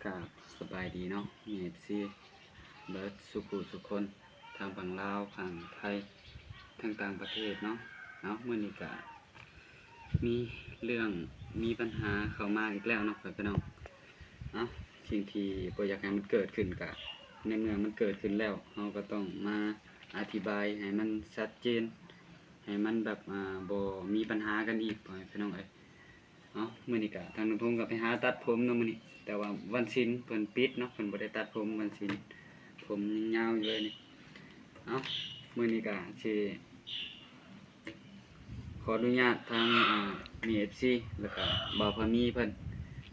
ກາບສະບາຍດີເນາະ ເອັຟຊີ ເບິດສູ່ຜູ້ສູ່ຄົນ ທັງຝັ່ງລາວ ຝັ່ງໄທ ທັງຕ່າງປະເທດເນາະ. ເອົາ ມື້ນີ້ກະມີເລື່ອງ ມີບັນຫາເຂົ້າມາອີກແລ້ວເນາະ ພໍ່ແມ່ພີ່ນ້ອງ. ເອົາ ສິ່ງທີ່ບໍ່ຢາກໃຫ້ມັນເກີດຂຶ້ນກະ ໃນເມື່ອມັນເກີດຂຶ້ນແລ້ວ ເຮົາກໍຕ້ອງມາອະທິບາຍໃຫ້ມັນຊັດເຈນ ໃຫ້ມັນແບບ ອ່າ ບໍ່ມີບັນຫາກັນອີກ ພໍ່ແມ່ພີ່ນ້ອງເອີຍ. ເອົາ ມື້ນີ້ກະທາງນ້ອງທົງກໍໄປຫາຕັດຜົມເນາະມື້ນີ້ ແຕ່ວ່າວັນສິນເພິ່ນປິດເນາະ ເພິ່ນບໍ່ໄດ້ຕັດຜົມວັນສິນ ຜົມຍັງຍາວຢູ່ເລີຍນີ້. ເອົາ ມື້ນີ້ກະຊິຂໍອະນຸຍາດທາງ ອ່າ ເອັຟຊີ ແລ້ວກະບ່າວພາມີເພິ່ນ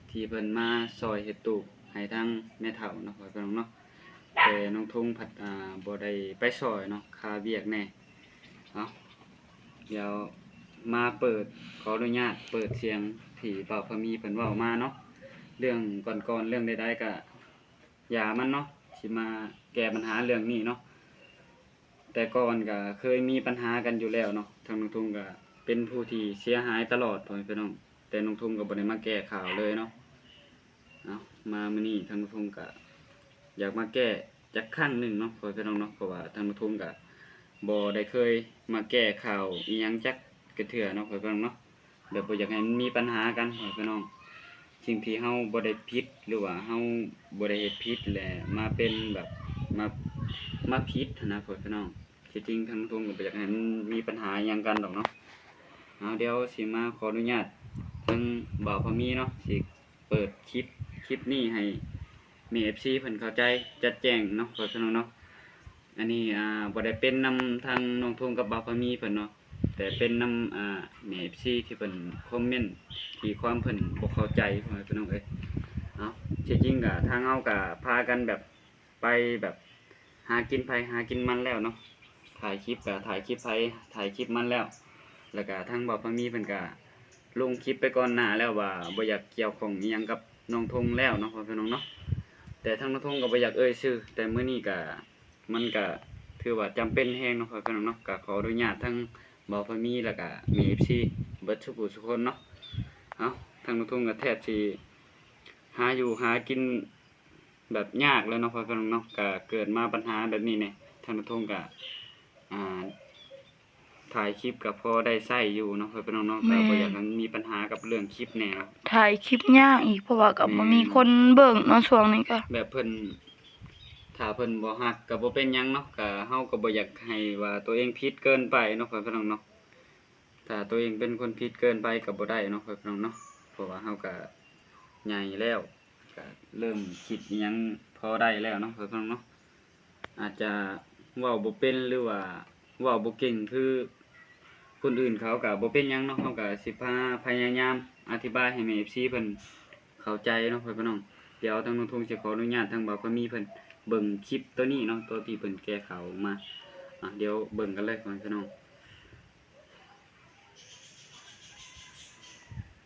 ທີ່ເພິ່ນມາຊ່ອຍເຮັດຕູບໃຫ້ທາງແມ່ເຖົ້າເນາະ ພໍ່ແມ່ພີ່ນ້ອງເນາະ. ແຕ່ນ້ອງທົງພັດ ອ່າ ບໍ່ໄດ້ໄປຊ່ອຍເນາະ ຄາວຽກແດ່. ເອົາ ດຽວມາເປີດ ຂໍອະນຸຍາດເປີດສຽງທີ່ບ່າວພາມີເພິ່ນເວົ້າມາເນາະ. ເລື່ອງກ່ອນໆ ເລື່ອງໃດໆ ກະຢ່າມັນເນາະ ຊິມາແກ້ບັນຫາເລື່ອງນີ້ເນາະ. ແຕ່ກ່ອນກະເຄີຍມີບັນຫາກັນຢູ່ແລ້ວເນາະ ທາງນ້ອງທຸງກະເປັນຜູ້ທີ່ເສຍຫາຍຕະຫຼອດ ພໍ່ແມ່ພີ່ນ້ອງ ແຕ່ນ້ອງທຸງກະບໍ່ໄດ້ມາແກ້ຂ່າວເລີຍເນາະ. ເອົາ ມາມື້ນີ້ທາງນ້ອງທຸງກະຢາກມາແກ້ຈັກຄັ້ງໜຶ່ງເນາະ ພໍ່ແມ່ພີ່ນ້ອງເນາະ ເພາະວ່າທາງນ້ອງທຸງກະບໍ່ໄດ້ເຄີຍມາແກ້ຂ່າວອີ່ຫຍັງຈັກກະເທື່ອເນາະ ພໍ່ແມ່ພີ່ນ້ອງເນາະ. ແບບບໍ່ຢາກໃຫ້ມັນມີບັນຫາກັນ ພໍ່ແມ່ພີ່ນ້ອງ. ສິ່ງທີ່ເຮົາບໍ່ໄດ້ຜິດ ຫຼືວ່າເຮົາບໍ່ໄດ້ເຮັດຜິດ ແລະ ມາເປັນແບບ ມາ ມາຜິດຫັ້ນນະ ພໍ່ແມ່ພີ່ນ້ອງ. ທີ່ຈິງທາງທຸງກໍບໍ່ຢາກໃຫ້ມັນມີບັນຫາຫຍັງກັນດອກເນາະ. ເອົາ ດຽວຊິມາຂໍອະນຸຍາດທາງບ່າວພາມີເນາະ ຊິເປີດຄລິບ ຄລິບນີ້ໃຫ້ແມ່ເອັຟຊີເພິ່ນເຂົ້າໃຈ ຈັດແຈ້ງເນາະ ພໍ່ແມ່ພີ່ນ້ອງເນາະ. ອັນນີ້ ອ່າ ບໍ່ໄດ້ເປັນນຳທາງນ້ອງທຸງກັບບ່າວພາມີເພິ່ນເນາະ ແຕ່ເປັນນຳ ອ່າ ແມ່ເອັຟຊີທີ່ເພິ່ນຄອມເມັນ ທີ່ຄວາມເພິ່ນບໍ່ເຂົ້າໃຈ ພໍ່ແມ່ພີ່ນ້ອງເອີຍ. ເອົາ ທີ່ຈິງກະທາງເຮົາກະພາກັນແບບ ໄປແບບຫາກິນໃຜຫາກິນມັນແລ້ວເນາະ ຖ່າຍຄລິບກະຖ່າຍຄລິບໃຜຖ່າຍຄລິບມັນແລ້ວ. ແລ້ວກະທາງບ່າວພາມີເພິ່ນກະລົງຄລິບໄປກ່ອນໜ້າແລ້ວວ່າບໍ່ຢາກກ່ຽວຂ້ອງອີ່ຫຍັງກັບນ້ອງທົງແລ້ວເນາະ ພໍ່ແມ່ພີ່ນ້ອງເນາະ. ແຕ່ທາງນ້ອງທົງກໍບໍ່ຢາກເອີ່ຍຊື່ ແຕ່ມື້ນີ້ກະ ມັນກະຖືວ່າຈຳເປັນແຮງເນາະ ພໍ່ແມ່ພີ່ນ້ອງເນາະ. ກະຂໍອະນຸຍາດທາງບ່າວພາມີ ແລ້ວກະແມ່ເອັຟຊີເບິດສູ່ຜູ້ສູ່ຄົນເນາະ. ເອົາ ທາງນ້ອງທຸງກະແທບຊິຫາຢູ່ຫາກິນ ແບບຍາກແລ້ວເນາະ ພໍ່ແມ່ພີ່ນ້ອງເນາະ. ກະເກີດມາບັນຫາແບບນີ້ແດ່ ທາງນ້ອງທົງກະ ອ່າ ຖ່າຍຄລິບກະພໍໄດ້ໃຊ້ຢູ່ເນາະ ພໍ່ແມ່ພີ່ນ້ອງເນາະ. ແມ່ນ ກະບໍ່ຢາກໃຫ້ມັນມີບັນຫາກັບເລື່ອງຄລິບແດ່ເນາະ ຖ່າຍຄລິບຍາກອີກ ເພາະວ່າກະ ແມ່ນ ບໍ່ມີຄົນເບິ່ງເນາະ ຊ່ວງນີ້ກະ ແບບເພິ່ນ ຖ້າເພິ່ນບໍ່ຮັກກະບໍ່ເປັນຫຍັງເນາະ ກະເຮົາກະບໍ່ຢາກໃຫ້ວ່າໂຕເອງຜິດເກີນໄປເນາະ ພໍ່ແມ່ພີ່ນ້ອງເນາະ. ຖ້າໂຕເອງເປັນຄົນຜິດເກີນໄປກໍບໍ່ໄດ້ເນາະ ພໍ່ແມ່ພີ່ນ້ອງເນາະ ເພາະວ່າເຮົາກະໃຫຍ່ແລ້ວ ກະເລີ່ມຄິດອີ່ຫຍັງພໍໄດ້ແລ້ວເນາະ ພໍ່ແມ່ພີ່ນ້ອງເນາະ. ອາດຈະເວົ້າບໍ່ເປັນ ຫຼືວ່າເວົ້າບໍ່ເກັ່ງຄືຄົນອື່ນເຂົາກະບໍ່ເປັນຫຍັງເນາະ ເຮົາກະຊິພາ ພະຍາຍາມອະທິບາຍໃຫ້ແມ່ເອັຟຊີເພິ່ນເຂົ້າໃຈເນາະ ພໍ່ແມ່ພີ່ນ້ອງ. ດຽວທາງນ້ອງທຸງຊິຂໍອະນຸຍາດທາງບ່າວພາມີເພິ່ນເບິ່ງຄລິບໂຕນີ້ເນາະ ໂຕທີ່ເພິ່ນແກ້ຂ່າວອອກມາ. ອ່ະ ດຽວເບິ່ງກັນເລີຍ ພໍ່ແມ່ພີ່ນ້ອງ.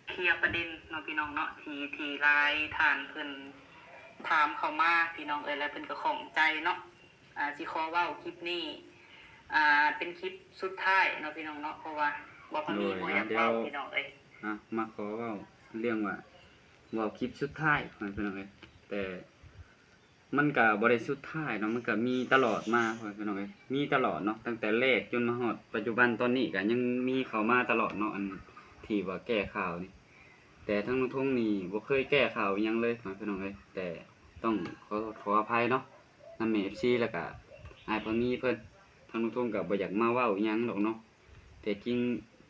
ເຄລຍປະເດັນເນາະ ພີ່ນ້ອງເນາະ ທີ່ ທີ່ຫຼາຍທ່ານເພິ່ນຖາມເຂົ້າມາ ພີ່ນ້ອງເອີຍ ແລະ ເພິ່ນກໍຂ້ອງໃຈເນາະ. ອາ ຊິຂໍເວົ້າຄລິບນີ້ ອາ ເປັນຄລິບສຸດທ້າຍເນາະ ພີ່ນ້ອງເນາະ ເພາະວ່າບ່າວພາມີ ໂດຍ ບໍ່ຢາກເວົ້າ ພີ່ນ້ອງເອີຍ. ອ່ະ ມາຂໍເວົ້າເລື່ອງວ່າ ເວົ້າຄລິບສຸດທ້າຍ ພີ່ນ້ອງເອີຍ ແຕ່ ມັນກະບໍ່ໄດ້ສຸດທ້າຍເນາະ ມັນກະມີຕະຫຼອດມາ ພໍ່ແມ່ພີ່ນ້ອງເອີຍ ມີຕະຫຼອດເນາະ ຕັ້ງແຕ່ແລກຈົນມາຮອດປັດຈຸບັນຕອນນີ້ກະຍັງມີເຂົ້າມາຕະຫຼອດເນາະ ອັນທີ່ວ່າແກ້ຂ່າວນີ້. ແຕ່ທາງນ້ອງທົງນີ້ບໍ່ເຄີຍແກ້ຂ່າວອີ່ຫຍັງເລີຍ ພໍ່ແມ່ພີ່ນ້ອງເອີຍ ແຕ່ຕ້ອງຂໍໂທດຂໍອະໄພເນາະ ນຳແມ່ເອັຟຊີ ແລ້ວກະອ້າຍພາມີເພິ່ນ. ທາງນ້ອງທົງກະບໍ່ຢາກມາເວົ້າອີ່ຫຍັງດອກເນາະ ແຕ່ຈິງ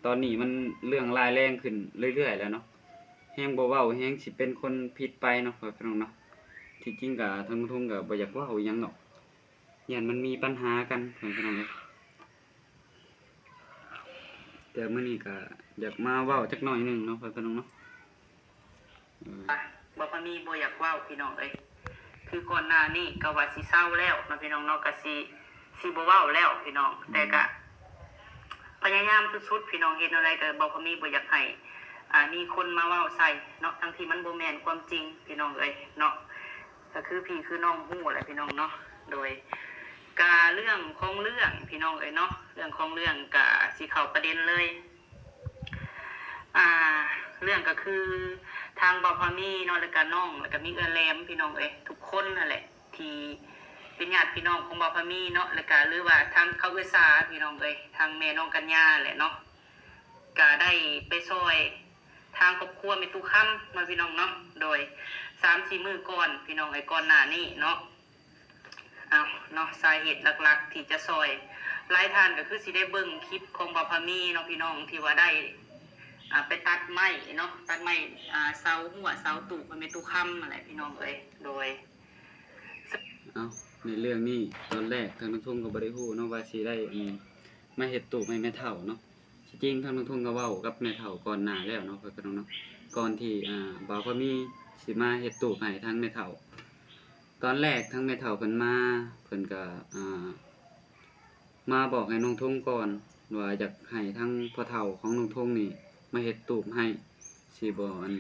ຕອນນີ້ມັນເລື່ອງຮ້າຍແຮງຂຶ້ນເລື້ອຍໆແລ້ວເນາະ ແຮງບໍ່ເວົ້າແຮງຊິເປັນຄົນຜິດໄປເນາະ ພໍ່ແມ່ພີ່ນ້ອງເນາະ. ທີ່ຈິງກະທາງລຸງທຸງກະບໍ່ຢາກເວົ້າອີ່ຫຍັງດອກ ຢ້ານມັນມີບັນຫາກັນ ພໍ່ແມ່ພີ່ນ້ອງເອີຍ. ແຕ່ມື້ນີ້ກະຢາກມາເວົ້າຈັກໜ້ອຍໜຶ່ງເນາະ ພໍ່ແມ່ພີ່ນ້ອງເນາະ. ອາ ບໍ່ພາມີບໍ່ຢາກເວົ້າພີ່ນ້ອງເອີຍ ຄືກ່ອນໜ້ານີ້ກະວ່າຊິເຊົາແລ້ວເນາະພີ່ນ້ອງເນາະ ກະຊິ ຊິບໍ່ເວົ້າແລ້ວພີ່ນ້ອງ ແຕ່ກະພະຍາຍາມສຸດໆພີ່ນ້ອງ ເຮັດແນວໃດກະບໍ່ພາມີບໍ່ຢາກໃຫ້ ອາ ມີຄົນມາເວົ້າໃສ່ເນາະ ທັງທີ່ມັນບໍ່ແມ່ນຄວາມຈິງພີ່ນ້ອງເອີຍເນາະ ກະຄືພີ່ຄືນ້ອງຮູ້ແຫຼະພີ່ນ້ອງເນາະ. ໂດຍ ກະເລື່ອງຂອງເລື່ອງພີ່ນ້ອງເອີຍເນາະ ເລື່ອງຂອງເລື່ອງກະຊິເຂົ້າປະເດັນເລີຍ. ອາ ເລື່ອງກະຄື ທາງບ່າວພາມີເນາະ ແລ້ວກະນ້ອງ ແລ້ວກະມີເອື້ອຍແຫຼມ ພີ່ນ້ອງເອີຍ ທຸກຄົນຫັ້ນແຫຼະ ທີ່ເປັນຍາດພີ່ນ້ອງຂອງບ່າວພາມີເນາະ ແລ້ວກະ ຫຼືວ່າທາງເຂົາເອື້ອຍສາ ພີ່ນ້ອງເອີຍ ທາງແມ່ນ້ອງກັນຍາແຫຼະເນາະ ກະໄດ້ໄປຊ່ອຍທາງຄອບຄົວແມ່ຕູ້ຄຳເນາະ ພີ່ນ້ອງເນາະ ໂດຍ ສາມສີ່ມື້ກ່ອນ ພີ່ນ້ອງເອີຍ ກ່ອນໜ້ານີ້ເນາະ. ເອົາເນາະ ສາເຫດຫຼັກໆທີ່ຈະຊ່ອຍຫຼາຍທ່ານກໍຄືຊິໄດ້ເບິ່ງຄລິບຂອງບ່າວພາມີເນາະ ພີ່ນ້ອງ ທີ່ວ່າໄດ້ ອ່າ ໄປຕັດໄມ້ເນາະ ຕັດໄມ້ ອ່າ ເສົາຮົ້ວເສົາຕູບໃຫ້ແມ່ຕູ້ຄຳນັ້ນແຫຼະ ພີ່ນ້ອງເອີຍ ໂດຍ ເອົາ ໃນເລື່ອງນີ້ ຕອນແລກທາງນ້ອງທົງກໍບໍ່ໄດ້ຮູ້ເນາະວ່າຊິໄດ້ ອືມ ມາເຮັດຕູບໃຫ້ແມ່ເຖົ້າເນາະ. ທີ່ຈິງທາງນ້ອງທົງກໍເວົ້າກັບແມ່ເຖົ້າກ່ອນໜ້າແລ້ວເນາະ ພໍ່ແມ່ພີ່ນ້ອງເນາະ ກ່ອນທີ່ ອ່າ ບ່າວພາມີຊິມາເຮັດຕູບໃຫ້ທາງແມ່ເຖົ້າ. ຕອນແລກທາງແມ່ເຖົ້າເພິ່ນມາ ເພິ່ນກໍ ອ່າ ມາບອກໃຫ້ນ້ອງທົງກ່ອນວ່າຢາກໃຫ້ທາງພໍ່ເຖົ້າຂອງນ້ອງທົງນີ້ມາເຮັດຕູບໃຫ້ ຊິບໍ່ ອັນ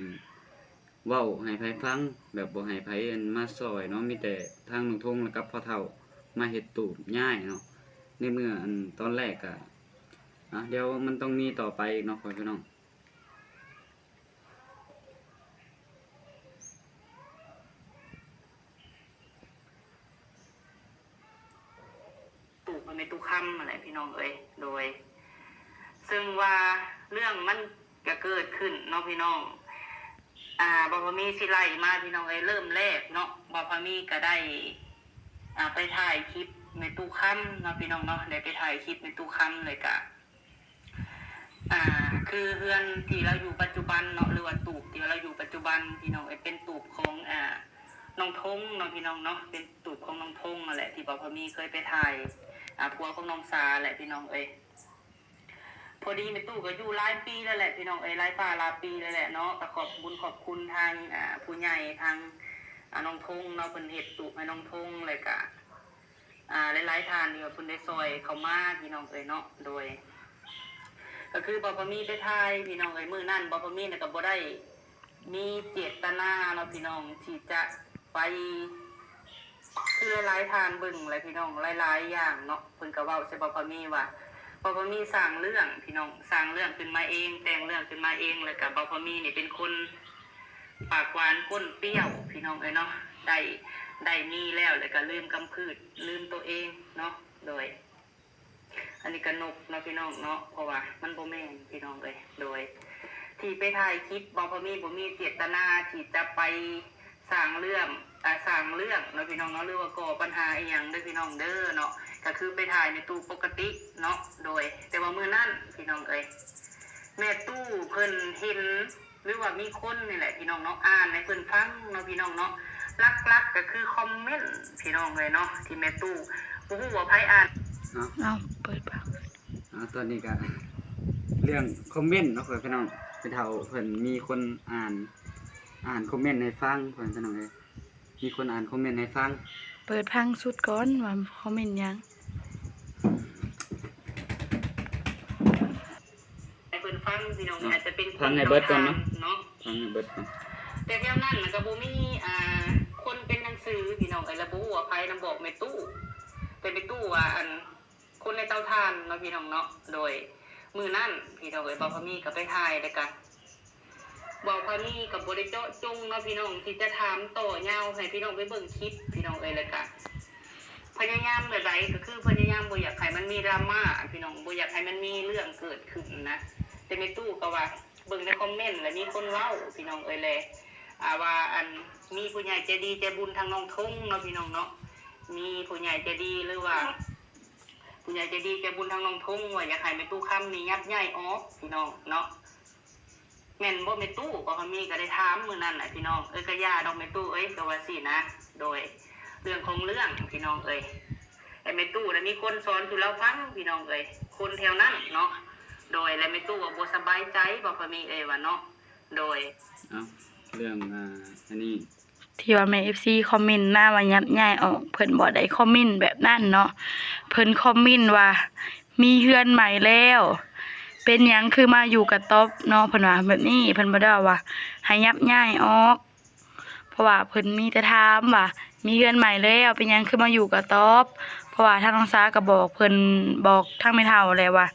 ເວົ້າໃຫ້ໃຜຟັງ ແບບບໍ່ໃຫ້ໃຜ ອັນ ມາຊ່ອຍເນາະ ມີແຕ່ທາງນ້ອງທົງ ແລ້ວກັບພໍ່ເຖົ້າມາເຮັດຕູບຍ້າຍເນາະ. ໃນເມື່ອ ອັນ ຕອນແລກກະ ອ່ະ ດຽວມັນຕ້ອງມີຕໍ່ໄປອີກເນາະ ພໍ່ແມ່ພີ່ນ້ອງ. ຕູ້ ແມ່ຕູ້ຄຳຫັ້ນແຫຼະ ພີ່ນ້ອງເອີຍ ໂດຍ ເຊິ່ງວ່າເລື່ອງມັນກະເກີດຂຶ້ນເນາະ ພີ່ນ້ອງ ອ່າ ບ່າວພາມີຊິໄລ່ມາ ພີ່ນ້ອງເອີຍ ເລີ່ມແລກເນາະ ບ່າວພາມີກະໄດ້ ອ່າ ໄປຖ່າຍຄລິບແມ່ຕູ້ຄຳເນາະ ພີ່ນ້ອງເນາະ ໄດ້ໄປຖ່າຍຄລິບແມ່ຕູ້ຄຳ ແລ້ວກະ ອ່າ ຄືເຮືອນທີ່ລາວຢູ່ປັດຈຸບັນເນາະ ຫຼືວ່າຕູບທີ່ລາວຢູ່ປັດຈຸບັນ ພີ່ນ້ອງເອີຍ ເປັນຕູບຂອງ ອ່າ ນ້ອງທົງເນາະ ພີ່ນ້ອງເນາະ ເປັນຕູບຂອງນ້ອງທົງນັ້ນແຫຼະ ທີ່ບ່າວພາມີເຄີຍໄປຖ່າຍ ອ່າ ຜົວຂອງນ້ອງສາແຫຼະ ພີ່ນ້ອງເອີຍ. ພໍດີແມ່ຕູ້ກໍຢູ່ຫຼາຍປີແລ້ວແຫຼະ ພີ່ນ້ອງເອີຍ ຫຼາຍປ່າຫຼາຍປີແລ້ວແຫຼະເນາະ ກໍຂອບບຸນຂອບຄຸນທາງ ອ່າ ຜູ້ໃຫຍ່ ທາງ ອ່າ ນ້ອງທົງເນາະ ເພິ່ນເຮັດຕູບໃຫ້ນ້ອງທົງ ແລ້ວກະ ອ່າ ຫຼາຍໆທ່ານທີ່ວ່າເພິ່ນໄດ້ຊ່ອຍເຂົ້າມາ ພີ່ນ້ອງເອີຍເນາະ ໂດຍ ກໍຄືບ່າວພາມີໄປຖ່າຍ ພີ່ນ້ອງເອີຍ ມື້ນັ້ນບ່າວພາມີນະກໍບໍ່ໄດ້ມີເຈດຕະນາເນາະ ພີ່ນ້ອງ ທີ່ຈະໄປ ຄືຫຼາຍໆທ່ານເບິ່ງແຫຼະ ພີ່ນ້ອງ ຫຼາຍໆຢ່າງເນາະ ເພິ່ນກໍເວົ້າໃສ່ບ່າວພາມີວ່າ ບ່າວພາມີສ້າງເລື່ອງ ພີ່ນ້ອງ ສ້າງເລື່ອງຂຶ້ນມາເອງ ແຕ່ງເລື່ອງຂຶ້ນມາເອງ ແລ້ວກໍບ່າວພາມີນີ້ເປັນຄົນ ປາກຫວານກົ້ນປ່ຽວ ພີ່ນ້ອງເອີຍເນາະ ໄດ້ ໄດ້ມີແລ້ວ ແລ້ວກໍລືມກຳພືດ ລືມໂຕເອງເນາະ ໂດຍ ອັນນີ້ກໍນົກເນາະ ພີ່ນ້ອງເນາະ ເພາະວ່າມັນບໍ່ແມ່ນ ພີ່ນ້ອງເອີຍ ໂດຍ ທີ່ໄປຖ່າຍຄລິບ ບ່າວພາມີບໍ່ມີເຈດຕະນາທີ່ຈະໄປສ້າງເລື່ອງ ອ່າ ສ້າງເລື່ອງເນາະ ພີ່ນ້ອງເນາະ ຫຼືວ່າກໍ່ບັນຫາອີ່ຫຍັງເດີ ພີ່ນ້ອງເດີເນາະ ກໍຄືໄປຖ່າຍໃນຕູ້ປົກກະຕິເນາະ ໂດຍ ແຕ່ວ່າມື້ນັ້ນ ພີ່ນ້ອງເອີຍ ແມ່ຕູ້ເພິ່ນເຫັນ ຫຼືວ່າມີຄົນນີ້ແຫຼະ ພີ່ນ້ອງເນາະ ອ່ານໃຫ້ເພິ່ນຟັງເນາະ ພີ່ນ້ອງເນາະ ຫຼັກໆກໍຄືຄອມເມັນ ພີ່ນ້ອງເອີຍເນາະ ທີ່ແມ່ຕູ້ ບໍ່ຮູ້ວ່າໃຜອ່ານ ເອົາ ເອົາ ເປີດຟັງ ເອົາ ຕອນນີ້ກໍເລື່ອງຄອມເມັນເນາະ ພໍ່ແມ່ພີ່ນ້ອງ ແມ່ເຖົ້າເພິ່ນມີຄົນອ່ານ ອ່ານຄອມເມັນໃຫ້ຟັງ ພໍ່ແມ່ພີ່ນ້ອງເອີຍ ມີຄົນອ່ານຄອມເມັນໃຫ້ຟັງ ເປີດຟັງສຸດກ່ອນວ່າຄອມເມັນຫຍັງ. ໃຫ້ເພິ່ນຟັງ ພີ່ນ້ອງ ເນາະ ອາດຈະເປັນຄົນ ຟັງໃຫ້ເບິດກ່ອນເນາະ ເນາະ ຟັງໃຫ້ເບິດກ່ອນ ແຕ່ແຖວນັ້ນນະກໍບໍ່ມີ ອ່າ ຄົນເປັນໜັງສື ພີ່ນ້ອງເອີຍ ແລ້ວບໍ່ຮູ້ວ່າໃຜນຳບອກແມ່ຕູ້ ແຕ່ແມ່ຕູ້ວ່າ ອັນ ຄົນໃນເຕົາຖ່ານເນາະ ພີ່ນ້ອງເນາະ ໂດຍ ມື້ນັ້ນ ພີ່ນ້ອງເອີຍ ບ່າວພາມີກໍໄປຖ່າຍ ແລ້ວກະ ບ່າວພາມີກໍບໍ່ໄດ້ເຈາະຈົງເນາະ ພີ່ນ້ອງ ທີ່ຈະຖາມຕໍ່ຍາວ ໃຫ້ພີ່ນ້ອງໄປເບິ່ງຄລິບ ພີ່ນ້ອງເອີຍ ແລ້ວກະ ພະຍາຍາມແບບໃດ ກໍຄືພະຍາຍາມບໍ່ຢາກໃຫ້ມັນມີດຣາມາ ພີ່ນ້ອງ ບໍ່ຢາກໃຫ້ມັນມີເລື່ອງເກີດຂຶ້ນນະ ແຕ່ແມ່ຕູ້ກໍວ່າເບິ່ງໃນຄອມເມັນ ແລ້ວມີຄົນເວົ້າ ພີ່ນ້ອງເອີຍ ແລະ ອ່າ ວ່າ ອັນ ມີຜູ້ໃຫຍ່ໃຈດີໃຈບຸນທາງນ້ອງທົງເນາະ ພີ່ນ້ອງເນາະ ມີຜູ້ໃຫຍ່ໃຈດີ ຫຼືວ່າ ຜູ້ໃຫຍ່ໃຈດີໃຈບຸນທາງນ້ອງທົງ ວ່າຢາກໃຫ້ແມ່ຕູ້ຄຳນີ້ຍັບຍ້າຍອອກ ພີ່ນ້ອງເນາະ ແມ່ນບໍ່ແມ່ຕູ້ ກໍມີ ກໍໄດ້ຖາມມື້ນັ້ນນະ ພີ່ນ້ອງ ເອີ ກໍຢ່າດອກແມ່ຕູ້ເອີຍ ກໍວ່າຊີ້ນະ ໂດຍ ເລື່ອງຂອງເລື່ອງ ພີ່ນ້ອງເອີຍ ແລະແມ່ຕູ້ນະມີຄົນສອນສູ່ລາວຟັງ ພີ່ນ້ອງເອີຍ ຄົນແຖວນັ້ນເນາະ ໂດຍ ແລະແມ່ຕູ້ວ່າບໍ່ສະບາຍໃຈ ບ່າວພາມີເອີຍວ່າເນາະ ໂດຍ ເອົ້າ ເລື່ອງ ອ່າ ອັນນີ້ ທີ່ວ່າແມ່ນເອັຟຊີຄອມເມັນມາວ່າຍັບຍ້າຍອອກ ເພິ່ນບໍ່ໄດ້ຄອມເມັນແບບນັ້ນເນາະ ເພິ່ນຄອມເມັນວ່າມີເຮືອນໃໝ່ແລ້ວ ເປັນຫຍັງຄືມາຢູ່ກະຕ໊ອບເນາະ ເພິ່ນວ່າແບບນີ້ ເພິ່ນບໍ່ໄດ້ເວົ້າວ່າໃຫ້ຍັບຍ້າຍອອກ ເພາະວ່າເພິ່ນມີແຕ່ຖາມວ່າມີເຮືອນໃໝ່ແລ້ວ ເປັນຫຍັງຄືມາຢູ່ກະຕ໊ອບ ເພາະວ່າທາງນ້ອງສາກໍບອກເພິ່ນ ບອກທາງແມ່ເຖົ້າແລ້ວວ່າ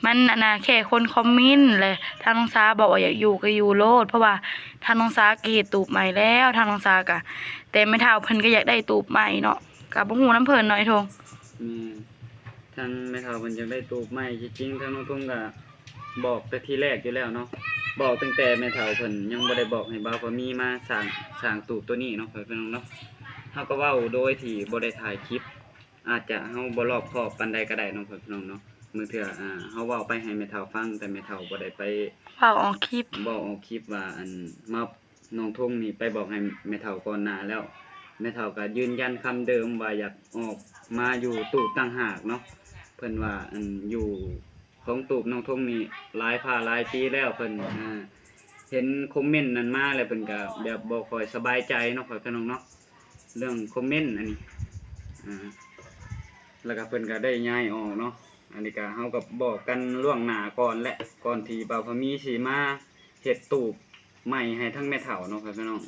ມັນອັນນ່າແຄ່ຄົນຄອມເມັນແຫຼະ. ທາງນ້ອງສາບອກວ່າຢາກຢູ່ກໍຢູ່ໂລດ ເພາະວ່າທາງນ້ອງສາກໍເຮັດຕູບໃໝ່ແລ້ວ ທາງນ້ອງສາກໍ ແຕ່ແມ່ເຖົ້າເພິ່ນກໍຢາກໄດ້ຕູບໃໝ່ເນາະ ກໍບໍ່ຮູ້ນຳເພິ່ນເນາະ ອ້າຍທົງ. ແມ່ນ ທາງແມ່ເຖົ້າເພິ່ນຢາກໄດ້ຕູບໃໝ່ ທີ່ຈິງທາງນ້ອງທຸງກໍບອກແຕ່ທີແລກຢູ່ແລ້ວເນາະ ບອກຕັ້ງແຕ່ແມ່ເຖົ້າເພິ່ນຍັງບໍ່ໄດ້ບອກໃຫ້ບ່າວພາມີມາສ້າງ ສ້າງຕູບໂຕນີ້ເນາະ ພໍ່ແມ່ພີ່ນ້ອງເນາະ. ເຮົາກໍເວົ້າໂດຍທີ່ບໍ່ໄດ້ຖ່າຍຄລິບ ອາດຈະເຮົາບໍ່ລອບຄອບປານໃດກໍໄດ້ເນາະ ພໍ່ແມ່ພີ່ນ້ອງເນາະ. ບາງເທື່ອ ອ່າ ເຮົາເວົ້າໄປໃຫ້ແມ່ເຖົ້າຟັງ ແຕ່ແມ່ເຖົ້າບໍ່ໄດ້ໄປເວົ້າອອກຄລິບ ເວົ້າອອກຄລິບວ່າ ອັນ ມາ ນ້ອງທຸງນີ້ໄປບອກໃຫ້ແມ່ເຖົ້າກ່ອນໜ້າແລ້ວ ແມ່ເຖົ້າກໍຢືນຢັນຄຳເດີມວ່າຢາກອອກມາຢູ່ຕູບຕ່າງຫາກເນາະ. ເພິ່ນວ່າ ອັນ ຢູ່ຂອງຕູບນ້ອງທຸງນີ້ຫຼາຍພາຫຼາຍປີແລ້ວ ເພິ່ນ ອ່າ ເຫັນຄອມເມັນນັ້ນມາແລ້ວ ເພິ່ນກໍແບບບໍ່ຄ່ອຍສະບາຍໃຈເນາະ ພໍ່ແມ່ພີ່ນ້ອງເນາະ ເລື່ອງຄອມເມັນອັນນີ້ ອ່າ ແລ້ວກໍເພິ່ນກໍໄດ້ຍ້າຍອອກເນາະ. ອັນນີ້ກໍເຮົາກໍບອກກັນລ່ວງໜ້າກ່ອນແຫຼະ ກ່ອນທີ່ບ່າວພາມີຊິມາເຮັດຕູບໃໝ່ໃຫ້ທາງແມ່ເຖົ້າເນາະ ພໍ່ແມ່ພີ່ນ້ອງ.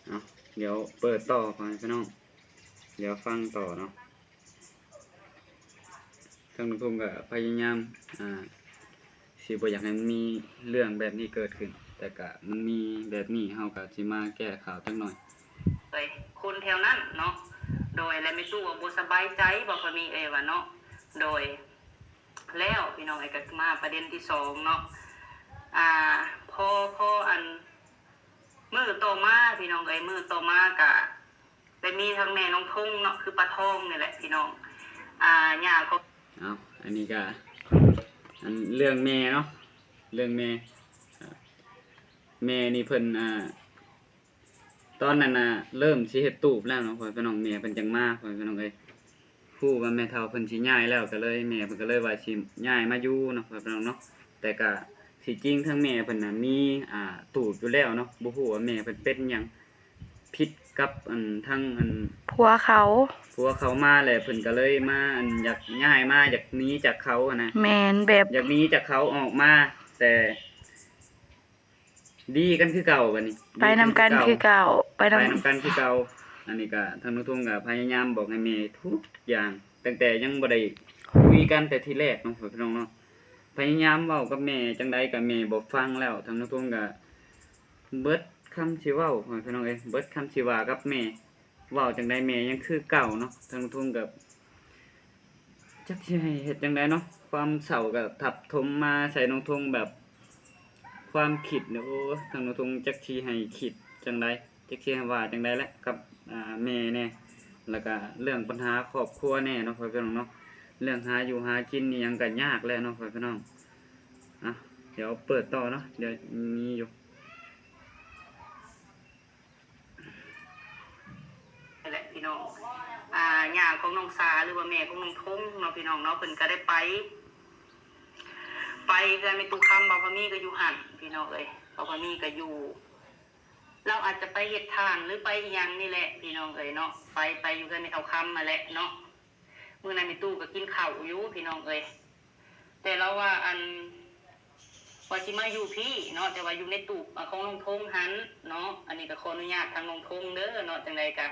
ເອົາ ດຽວເປີດຕໍ່ ພໍ່ແມ່ພີ່ນ້ອງ ດຽວຟັງຕໍ່ເນາະ. ທາງນ້ອງທຸງກໍພະຍາຍາມ ອ່າ ຊິບໍ່ຢາກໃຫ້ມັນມີເລື່ອງແບບນີ້ເກີດຂຶ້ນ ແຕ່ກະມັນມີແບບນີ້ ເຮົາກໍຊິມາແກ້ຂ່າວຈັກໜ່ອຍ. ໂດຍ ຄົນແຖວນັ້ນເນາະ ໂດຍ ແລະ ແມ່ຕູ້ວ່າບໍ່ສະບາຍໃຈ ບ່າວພາມີເອີຍວ່າເນາະ. ໂດຍ ແລ້ວພີ່ນ້ອງເອີຍ ກໍມາປະເດັນທີສອງເນາະ ອ່າ ພໍ ພໍອັນ ມື້ຕໍ່ມາ ພີ່ນ້ອງເອີຍ ມື້ຕໍ່ມາກະໄດ້ມີທັງແມ່ນ້ອງທົງເນາະ ຄືປ້າທອງນີ້ແຫຼະພີ່ນ້ອງ ອ່າ ຍ່າຂອງ ເອົາ ອັນນີ້ກະ ອັນ ເລື່ອງແມ່ເນາະ ເລື່ອງແມ່ ແມ່ນີ້ເພິ່ນ ອ່າ ຕອນນັ້ນນະເລີ່ມຊິເຮັດຕູບແລ້ວເນາະ ພໍ່ແມ່ພີ່ນ້ອງ ແມ່ເພິ່ນຈັ່ງມາ ພໍ່ແມ່ພີ່ນ້ອງເອີຍ. ຮູ້ວ່າແມ່ເຖົ້າເພິ່ນຊິຍ້າຍແລ້ວ ກໍເລີຍ ແມ່ເພິ່ນກໍເລີຍວ່າຊິຍ້າຍມາຢູ່ເນາະ ພໍ່ແມ່ພີ່ນ້ອງເນາະ. ແຕ່ກະທີ່ຈິງທາງແມ່ເພິ່ນນະມີ ອ່າ ຕູບຢູ່ແລ້ວເນາະ ບໍ່ຮູ້ວ່າແມ່ເພິ່ນເປັນຫຍັງຜິດກັບ ອັນ ທາງ ອັນ ຜົວເຂົາ ຜົວເຂົາມາແລ້ວ ເພິ່ນກໍເລີຍມາ ອັນ ຢາກຍ້າຍມາ ຢາກໜີຈາກເຂົາຫັ້ນນະ. ແມ່ນ ແບບຢາກໜີຈາກເຂົາອອກມາ ແຕ່ ດີກັນຄືເກົ່າ ບາດນີ້ ໄປນຳກັນຄືເກົ່າ ໄປນຳ ໄປນຳກັນຄືເກົ່າ. ອັນນີ້ກະທາງນ້ອງທຸງກະພະຍາຍາມບອກໃຫ້ແມ່ທຸກຢ່າງ ຕັ້ງແຕ່ຍັງບໍ່ໄດ້ຄຸຍກັນແຕ່ທີແລກເນາະ ພໍ່ແມ່ພີ່ນ້ອງເນາະ. ພະຍາຍາມເວົ້າກັບແມ່ຈັ່ງໃດກະແມ່ບໍ່ຟັງແລ້ວ ທາງນ້ອງທຸງກະເບິດຄຳຊິເວົ້າ ພໍ່ແມ່ພີ່ນ້ອງເອີຍ ເບິດຄຳຊິວ່າກັບແມ່. ເວົ້າຈັ່ງໃດແມ່ຍັງຄືເກົ່າເນາະ ທາງນ້ອງທຸງກໍຈັກຊິໃຫ້ເຮັດຈັ່ງໃດເນາະ. ຄວາມເສົ້າກໍທັບຖົມມາໃສ່ນ້ອງທຸງ ແບບຄວາມຄິດນີ້ ໂອ້ ທາງນ້ອງທຸງຈັກຊິໃຫ້ຄິດຈັ່ງໃດ ຈັກຊິໃຫ້ວ່າຈັ່ງໃດແຫຼະ ກັບ ອ່າ ແມ່ແດ່ ແລ້ວກໍເລື່ອງບັນຫາຄອບຄົວແດ່ເນາະ ພໍ່ແມ່ພີ່ນ້ອງເນາະ. ເລື່ອງຫາຢູ່ຫາກິນອີ່ຫຍັງກໍຍາກແຫຼະເນາະ ພໍ່ແມ່ພີ່ນ້ອງ. ອ່ະ ດຽວເປີດຕໍ່ເນາະ ດຽວມີຢູ່. ນີ້ແຫຼະພີ່ນ້ອງ ອ່າ ຍ່າຂອງນ້ອງສາ ຫຼືວ່າແມ່ຂອງນ້ອງທົງເນາະ ພີ່ນ້ອງເນາະ ເພິ່ນກໍໄດ້ໄປ ໄປເຮືອນແມ່ຕູ້ຄຳ ບ່າວພາມີກໍຢູ່ຫັ້ນ ພີ່ນ້ອງເອີຍ ບ່າວພາມີກໍຢູ່ ລາວອາດຈະໄປເຮັດທານ ຫຼືໄປອີ່ຫຍັງນີ້ແຫຼະ ພີ່ນ້ອງເອີຍເນາະ ໄປ ໄປຢູ່ເຮືອນແມ່ເຖົ້າຄຳຫັ້ນແຫຼະເນາະ. ມື້ນັ້ນແມ່ຕູ້ກໍກິນເຂົ້າຢູ່ ພີ່ນ້ອງເອີຍ ແຕ່ລາວວ່າ ອັນ ວ່າຊິມາຢູ່ພີ້ເນາະ ແຕ່ວ່າຢູ່ໃນຕູບ ອາ ຂອງນ້ອງທົງຫັ້ນເນາະ. ອັນນີ້ກໍຂໍອະນຸຍາດທາງນ້ອງທົງເດີເນາະ ຈັ່ງໃດກໍ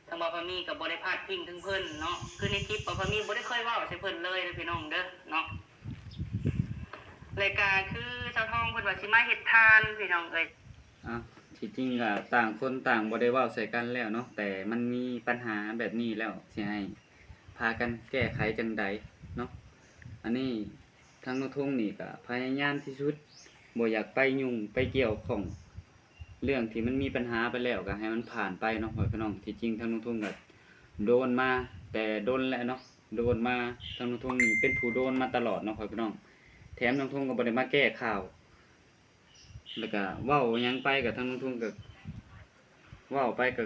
ທາງບ່າວພາມີກໍບໍ່ໄດ້ພາດພິງເຖິງເພິ່ນເນາະ ຄືໃນຄລິບບ່າວພາມີບໍ່ໄດ້ເຄີຍເວົ້າໃສ່ເພິ່ນເລີຍເດີ ພີ່ນ້ອງເດີເນາະ. ແລະກະຄືສາວທອງເພິ່ນວ່າຊິມາເຮັດທານ ພີ່ນ້ອງເອີຍ. ເອົາ ທີ່ຈິງກໍຕ່າງຄົນຕ່າງບໍ່ໄດ້ເວົ້າໃສ່ກັນແລ້ວເນາະ ແຕ່ມັນມີບັນຫາແບບນີ້ແລ້ວ ຊິໃຫ້ພາກັນແກ້ໄຂຈັ່ງໃດເນາະ. ອັນນີ້ທາງນ້ອງທົງນີ້ກໍພະຍາຍາມທີ່ສຸດ ບໍ່ຢາກໄປຫຍຸ້ງໄປກ່ຽວຂ້ອງ ເລື່ອງທີ່ມັນມີບັນຫາໄປແລ້ວກໍໃຫ້ມັນຜ່ານໄປເນາະ ພໍ່ແມ່ພີ່ນ້ອງ. ທີ່ຈິງທາງນ້ອງທົງກໍໂດນມາແຕ່ດົນແລ້ວເນາະ ໂດນມາ ທາງນ້ອງທົງນີ້ເປັນຜູ້ໂດນມາຕະຫຼອດເນາະ ພໍ່ແມ່ພີ່ນ້ອງ. ແຖມນ້ອງທົງກໍບໍ່ໄດ້ມາແກ້ຂ່າວ ແລ້ວກະເວົ້າຫຍັງໄປກະທາງນ້ອງທຸງກະເວົ້າໄປກະ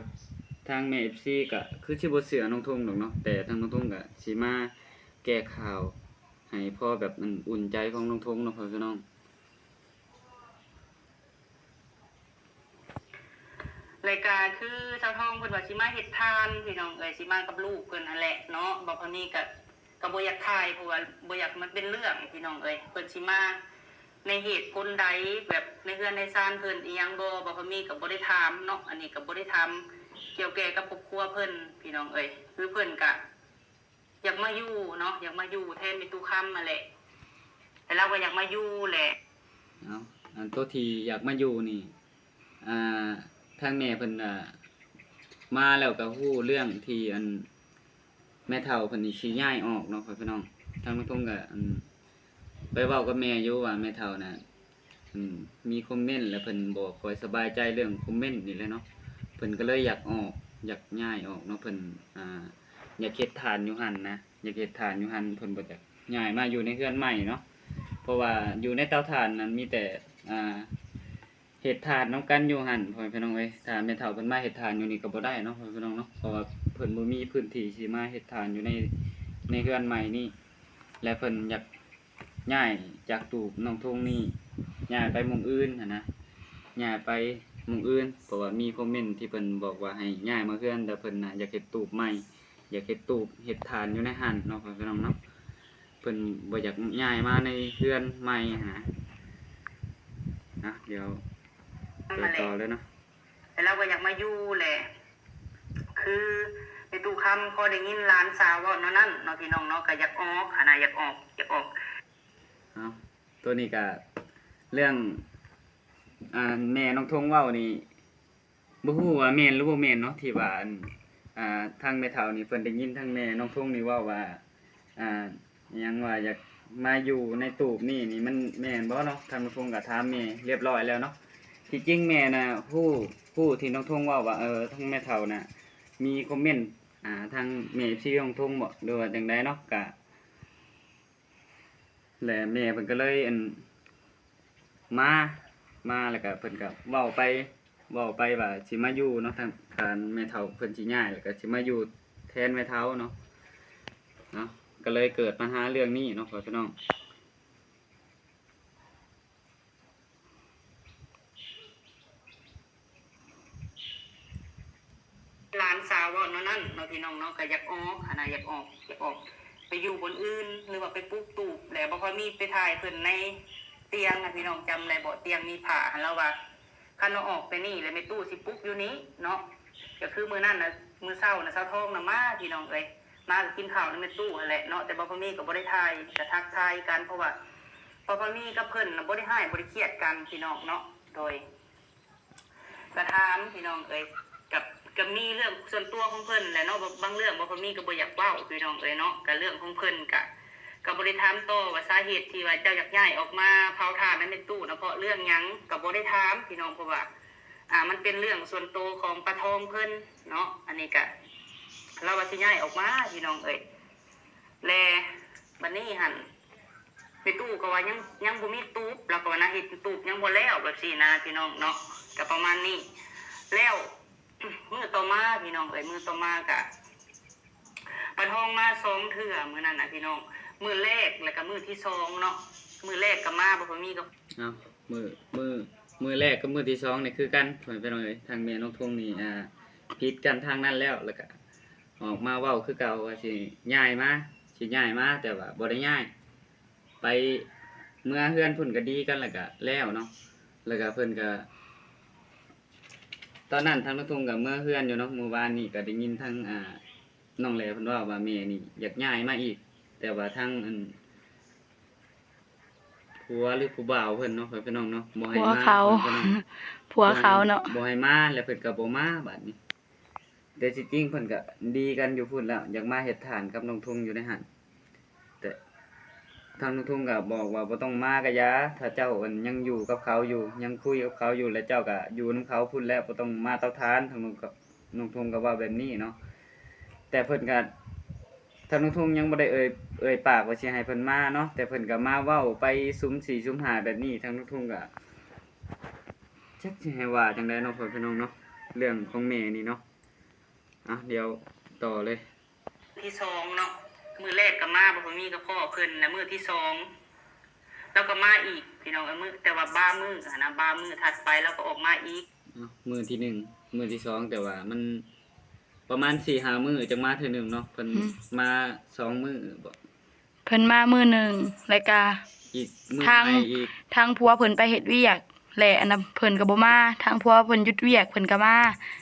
ທາງແມ່ເອັຟຊີກະຄືຊິບໍ່ເຊື່ອນ້ອງທຸງດອກເນາະ ແຕ່ທາງນ້ອງທຸງກະຊິມາແກ້ຂ່າວໃຫ້ພໍແບບ ອືມ ອຸ່ນໃຈຂອງນ້ອງທຸງເນາະ ພໍ່ແມ່ພີ່ນ້ອງ. ແລະກະຄືສາວທອງເພິ່ນວ່າຊິມາເຮັດທານ ພີ່ນ້ອງເອີຍ ຊິມາກັບລູກເພິ່ນຫັ້ນແຫຼະເນາະ ບໍ່ພາມີກະ ກະບໍ່ຢາກຖ່າຍ ເພາະວ່າບໍ່ຢາກໃຫ້ມັນເປັນເລື່ອງ ພີ່ນ້ອງເອີຍ ເພິ່ນຊິມາ ໃນເຫດຜົນໃດ ແບບໃນເຮືອນໃນຊານເພິ່ນອີ່ຫຍັງບໍ່ ບ່າວພາມີກໍບໍ່ໄດ້ຖາມເນາະ ອັນນີ້ກໍບໍ່ໄດ້ຖາມກ່ຽວແກ່ກັບຄອບຄົວເພິ່ນ ພີ່ນ້ອງເອີຍ ຄືເພິ່ນກະ ຢາກມາຢູ່ເນາະ ຢາກມາຢູ່ແທນແມ່ຕູ້ຄຳຫັ້ນແຫຼະ ແລ້ວລາວກໍຢາກມາຢູ່ແຫຼະ. ເອົາ ອັນໂຕທີ່ຢາກມາຢູ່ນີ້ ອ່າ ທາງແມ່ເພິ່ນ ອ່າ ມາແລ້ວກໍຮູ້ເລື່ອງທີ່ ອັນ ແມ່ເຖົ້າເພິ່ນນີ້ຊິຍ້າຍອອກເນາະ ພໍ່ແມ່ພີ່ນ້ອງ. ທາງນ້ອງທົງກໍ ອັນ ໄປເວົ້າກັບແມ່ຢູ່ວ່າແມ່ເຖົ້ານະ ອັນ ມີຄອມເມັນ ແລ້ວເພິ່ນບໍ່ຄ່ອຍສະບາຍໃຈເລື່ອງຄອມເມັນນີ້ແຫຼະເນາະ ເພິ່ນກໍເລີຍຢາກອອກ ຢາກຍ້າຍອອກເນາະ. ເພິ່ນ ອ່າ ຢາກເຮັດຖານຢູ່ຫັ້ນນະ ຢາກເຮັດຖານຢູ່ຫັ້ນ ເພິ່ນບໍ່ຢາກຍ້າຍມາຢູ່ໃນເຮືອນໃໝ່ເນາະ ເພາະວ່າຢູ່ໃນເຕົາຖ່ານນັ້ນມີແຕ່ ອ່າ ເຮັດຖ່ານນຳກັນຢູ່ຫັ້ນ ພໍ່ແມ່ພີ່ນ້ອງເອີຍ. ຖ້າແມ່ເຖົ້າເພິ່ນມາເຮັດຖ່ານຢູ່ນີ້ກໍບໍ່ໄດ້ເນາະ ພໍ່ແມ່ພີ່ນ້ອງເນາະ ເພາະວ່າເພິ່ນບໍ່ມີພື້ນທີ່ຊິມາເຮັດຖ່ານຢູ່ໃນ ໃນເຮືອນໃໝ່ນີ້ ແລະ ເພິ່ນຢາກຍ້າຍຈາກຕູບນ້ອງທົງນີ້ ຍ້າຍໄປໝ່ອງອື່ນຫັ້ນນະ ຍ້າຍໄປໝ່ອງອື່ນ ເພາະວ່າມີຄອມເມັນທີ່ເພິ່ນບອກວ່າໃຫ້ຍ້າຍມາເຮືອນ ແຕ່ເພິ່ນນະຢາກເຮັດຕູບໃໝ່ ຢາກເຮັດຕູບເຮັດຖານຢູ່ໃນຫັ້ນເນາະ ພໍ່ແມ່ພີ່ນ້ອງເນາະ. ເພິ່ນບໍ່ຢາກຍ້າຍມາໃນເຮືອນໃໝ່ຫັ້ນນະ. ນະ ດຽວໄປຕໍ່ເລີຍເນາະ ແລ້ວລາວກໍຢາກມາຢູ່ແຫຼະ ຄືແມ່ຕູ້ຄຳພໍໄດ້ຍິນຫຼານສາວເວົ້າແນວນັ້ນເນາະ ພີ່ນ້ອງເນາະ ກໍຢາກອອກຫັ້ນນະ ຢາກອອກ ຢາກອອກ. ເອົາ ໂຕນີ້ກໍເລື່ອງ ອ່າ ແມ່ນ້ອງທົງເວົ້ານີ້ ບໍ່ຮູ້ວ່າແມ່ນຫຼືບໍ່ແມ່ນເນາະ ທີ່ວ່າ ອັນ ອ່າ ທາງແມ່ເຖົ້ານີ້ ເພິ່ນໄດ້ຍິນທາງແມ່ນ້ອງທົງນີ້ເວົ້າວ່າ ອ່າ ຫຍັງວ່າຢາກມາຢູ່ໃນຕູບນີ້ນີ້ ມັນແມ່ນບໍ່ເນາະ. ທາງນ້ອງທົງກໍຖາມແມ່ຮຽບຮ້ອຍແລ້ວເນາະ. ທີ່ຈິງແມ່ນະ ຮູ້ ຮູ້ທີ່ນ້ອງທົງເວົ້າວ່າ ເອີ ທາງແມ່ເຖົ້ານະ ມີຄອມເມັນ ອ່າ ທາງແມ່ ເອັຟຊີ ນ້ອງທົງບໍ ຫຼືວ່າຈັ່ງໃດເນາະ ກະ ແລະ ແມ່ເພິ່ນກໍເລີຍ ອັນ ມາ ມາ ແລ້ວກໍເພິ່ນກໍເວົ້າໄປ ເວົ້າໄປວ່າຊິມາຢູ່ເນາະ ທາງ ທາງແມ່ເຖົ້າເພິ່ນຊິຍ້າຍ ແລ້ວກໍຊິມາຢູ່ແທນແມ່ເຖົ້າເນາະ ເນາະ ກໍເລີຍເກີດບັນຫາເລື່ອງນີ້ເນາະ ພໍ່ແມ່ພີ່ນ້ອງ. ຫຼານສາວເວົ້າແນວນັ້ນເນາະ ພີ່ນ້ອງເນາະ ກໍຢາກອອກຫັ້ນນະ ຢາກອອກ ຢາກອອກໄປຢູ່ບ່ອນອື່ນ ຫຼືວ່າໄປປຸກຕູບ ແລ້ວບໍ່ພໍມີໄປຖ່າຍເພິ່ນໃນຕຽງນະ ພີ່ນ້ອງຈຳໄດ້ບໍ່? ຕຽງມີຜ້າຫັ້ນ ລາວວ່າ ຄັນວ່າອອກໄປນີ້ແລ້ວແມ່ຕູ້ຊິປຸກຢູ່ນີ້ເນາະ. ກໍຄືມື້ນັ້ນນະ ມື້ເຊົ້ານະ ສາວທອງນະມາ ພີ່ນ້ອງເອີຍ ມາກໍກິນຂ້າວນຳແມ່ຕູ້ຫັ້ນແຫຼະເນາະ ແຕ່ບໍ່ພໍມີກໍບໍ່ໄດ້ຖ່າຍ ກໍທັກທາຍກັນ ເພາະວ່າບໍ່ພໍມີກັບເພິ່ນນະ ບໍ່ໄດ້ຮ້າຍ ບໍ່ໄດ້ຄຽດກັນ ພີ່ນ້ອງເນາະ. ໂດຍ ກະຖາມ ພີ່ນ້ອງເອີຍ ກະ ກະມີເລື່ອງສ່ວນຕົວຂອງເພິ່ນແຫຼະເນາະ ບາງເລື່ອງບໍ່ພໍມີກໍບໍ່ຢາກເວົ້າ ພີ່ນ້ອງເອີຍເນາະ. ກະເລື່ອງຂອງເພິ່ນ ກະ ກະບໍ່ໄດ້ຖາມຕໍ່ວ່າສາເຫດທີ່ວ່າເຈົ້າຢາກຍ້າຍອອກມາເຜົາຖ່ານນຳແມ່ຕູ້ນະ ເພາະເລື່ອງຫຍັງ ກະບໍ່ໄດ້ຖາມ ພີ່ນ້ອງ ເພາະວ່າ ອ່າ ມັນເປັນເລື່ອງສ່ວນໂຕຂອງປ້າທອງເພິ່ນເນາະ. ອັນນີ້ກະ ລາວວ່າຊິຍ້າຍອອກມາ ພີ່ນ້ອງເອີຍ ແລະ ບັດນີ້ຫັ້ນ ແມ່ຕູ້ກໍວ່າຍັງ ຍັງບໍ່ມີຕູບ ລາວກໍວ່ານະ ເຮັດຕູບຍັງບໍ່ແລ້ວ ແບບຊີ້ນະ ພີ່ນ້ອງເນາະ ກໍປະມານນີ້. ແລ້ວມື້ຕໍ່ມາ ພີ່ນ້ອງເອີຍ ມື້ຕໍ່ມາກະ ປ້າທອງມາສອງເທື່ອ ມື້ນັ້ນນະ ພີ່ນ້ອງ ມື້ແລກ ແລ້ວກະມື້ທີສອງເນາະ. ມື້ແລກກໍມາ ບໍ່ພໍມີກໍ ເອົາ ມື້ ມື້ ມື້ແລກກັບມື້ທີສອງນີ້ຄືກັນ ພໍ່ແມ່ພີ່ນ້ອງເອີຍ ທາງແມ່ນ້ອງທົງນີ້ ອ່າ ຜິດກັນທາງນັ້ນແລ້ວ ແລ້ວກະອອກມາເວົ້າຄືເກົ່າວ່າຊິຍ້າຍມາ ຊິຍ້າຍມາ ແຕ່ວ່າບໍ່ໄດ້ຍ້າຍ ໄປເມືອເຮືອນພຸ້ນກໍດີກັນ ແລ້ວກະແລ້ວເນາະ. ແລ້ວກະເພິ່ນກະ ຕອນນັ້ນທາງນ້ອງທຸງກໍເມືອເຮືອນຢູ່ເນາະ ມື້ວານນີ້ກໍໄດ້ຍິນທາງ ອ່າ ນ້ອງແຫຼເພິ່ນເວົ້າວ່າແມ່ນີ້ຢາກຍ້າຍມາອີກ ແຕ່ວ່າທາງ ອັນ ຜົວ ຫຼື ຜູ້ບ່າວເພິ່ນເນາະ ພໍ່ແມ່ພີ່ນ້ອງເນາະ ບໍ່ໃຫ້ມາ ຜົວເຂົາ ພໍ່ແມ່ພີ່ນ້ອງ ຜົວເຂົາເນາະ ບໍ່ໃຫ້ມາ ແລ້ວເພິ່ນກໍບໍ່ມາບາດນີ້. ແຕ່ທີ່ຈິງເພິ່ນກະດີກັນຢູ່ພຸ້ນແລ້ວ ຢາກມາເຮັດຖານກັບນ້ອງທຸງຢູ່ໃນຫັ້ນ ແຕ່ທາງນ້ອງທຸງກະບອກວ່າບໍ່ຕ້ອງມາກະຢ່າ ຖ້າເຈົ້າ ອັນ ຍັງຢູ່ກັບເຂົາຢູ່ ຍັງຄຸຍກັບເຂົາຢູ່ ແລ້ວເຈົ້າກະຢູ່ນຳເຂົາພຸ້ນແຫຼະ ບໍ່ຕ້ອງມາເຕົາຖ່ານ ທາງນ້ອງ ນ້ອງທຸງກະເວົ້າແບບນີ້ເນາະ. ແຕ່ເພິ່ນກະ ທາງນ້ອງທຸງຍັງບໍ່ໄດ້ເອີ່ຍ ເອີ່ຍປາກວ່າຊິໃຫ້ເພິ່ນມາເນາະ ແຕ່ເພິ່ນກະມາເວົ້າໄປສຸມສີ່ສຸມຫ້າແບບນີ້ ທາງນ້ອງທຸງກະ ຈັກຊິໃຫ້ວ່າຈັ່ງໃດເນາະ ພໍ່ແມ່ພີ່ນ້ອງເນາະ ເລື່ອງຂອງແມ່ນີ້ເນາະ. ອ່ະ ດຽວຕໍ່ເລີຍ ທີສອງເນາະ ມື້ແລກກໍມາ ບໍ່ມີ ກໍພໍ້ເພິ່ນ ແລະມື້ທີສອງລາວກໍມາອີກ ພີ່ນ້ອງເອີຍ ມື້ ແຕ່ວ່າບາງມື້ຫັ້ນນະ ບາງມື້ຖັດໄປລາວກໍອອກມາອີກ. ອ່ະ ມື້ທີໜຶ່ງ ມື້ທີສອງ ແຕ່ວ່າມັນປະມານສີ່ຫ້າມື້ຈັ່ງມາເທື່ອໜຶ່ງເນາະ ເພິ່ນ ອືມ ມາສອງມື້ບໍ? ເພິ່ນມາມື້ໜຶ່ງ ແລ້ວກະ ອີກມື້ ທາງ ໃໝ່ອີກ ທາງຜົວເພິ່ນໄປເຮັດວຽກ ແລະ ອັນນະ ເພິ່ນກໍບໍ່ມາ ທາງຜົວເພິ່ນຢຸດວຽກ ເພິ່ນກໍມາ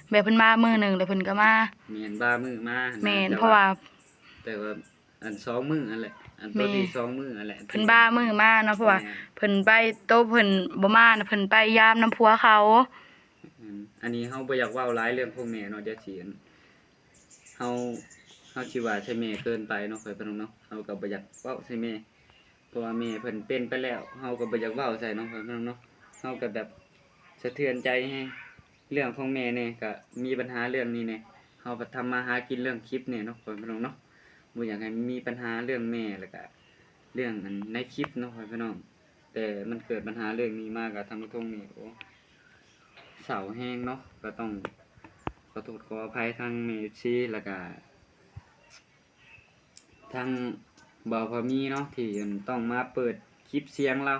ແບບເພິ່ນມາມື້ໜຶ່ງ ແລ້ວເພິ່ນກໍມາ. ແມ່ນ ບາງມື້ມາຫັ້ນນະ ແມ່ນ ແຕ່ ເພາະວ່າ ວ່າ ແຕ່ວ່າ ອັນສອງມື້ຫັ້ນແຫຼະ ອັນໂຕທີ່ສອງມື້ຫັ້ນແຫຼະ ເພິ່ນບ້າມື້ມາເນາະ ເພາະວ່າເພິ່ນໄປ ໂຕເພິ່ນບໍ່ມານະ ເພິ່ນໄປຢາມນຳຜົວເຂົາ. ອືມ ອັນນີ້ເຮົາບໍ່ຢາກເວົ້າຫຼາຍເລື່ອງຂອງແມ່ເນາະ ດຽວຊິອັນ ເຮົາ ເຮົາຊິວ່າໃສ່ແມ່ເກີນໄປເນາະ ພໍ່ແມ່ພີ່ນ້ອງເນາະ ເຮົາກໍບໍ່ຢາກເວົ້າໃສ່ແມ່ ເພາະວ່າແມ່ເພິ່ນເປັນໄປແລ້ວ ເຮົາກໍບໍ່ຢາກເວົ້າໃສ່ເນາະ ພໍ່ແມ່ພີ່ນ້ອງເນາະ ເຮົາກໍແບບສະເທືອນໃຈແຮງ ເລື່ອງຂອງແມ່ແດ່ ກໍມີບັນຫາເລື່ອງນີ້ແດ່ ເຮົາກໍທຳມາຫາກິນເລື່ອງຄລິບແດ່ເນາະ ພໍ່ແມ່ພີ່ນ້ອງເນາະ ບໍ່ຢາກໃຫ້ມີບັນຫາເລື່ອງແມ່ ແລ້ວກໍເລື່ອງອັນໃນຄລິບເນາະ ພໍ່ແມ່ພີ່ນ້ອງ ແຕ່ມັນເກີດບັນຫາເລື່ອງນີ້ມາ ກໍທາງລຸງທົງນີ້ ໂອ້ ເສົ້າແຮງເນາະ ກໍຕ້ອງຂໍໂທດຂໍອະໄພທາງແມ່ເອັຟຊີ ແລ້ວກະທາງບ່າວພາມີເນາະ ທີ່ອັນຕ້ອງມາເປີດຄລິບສຽງລາວ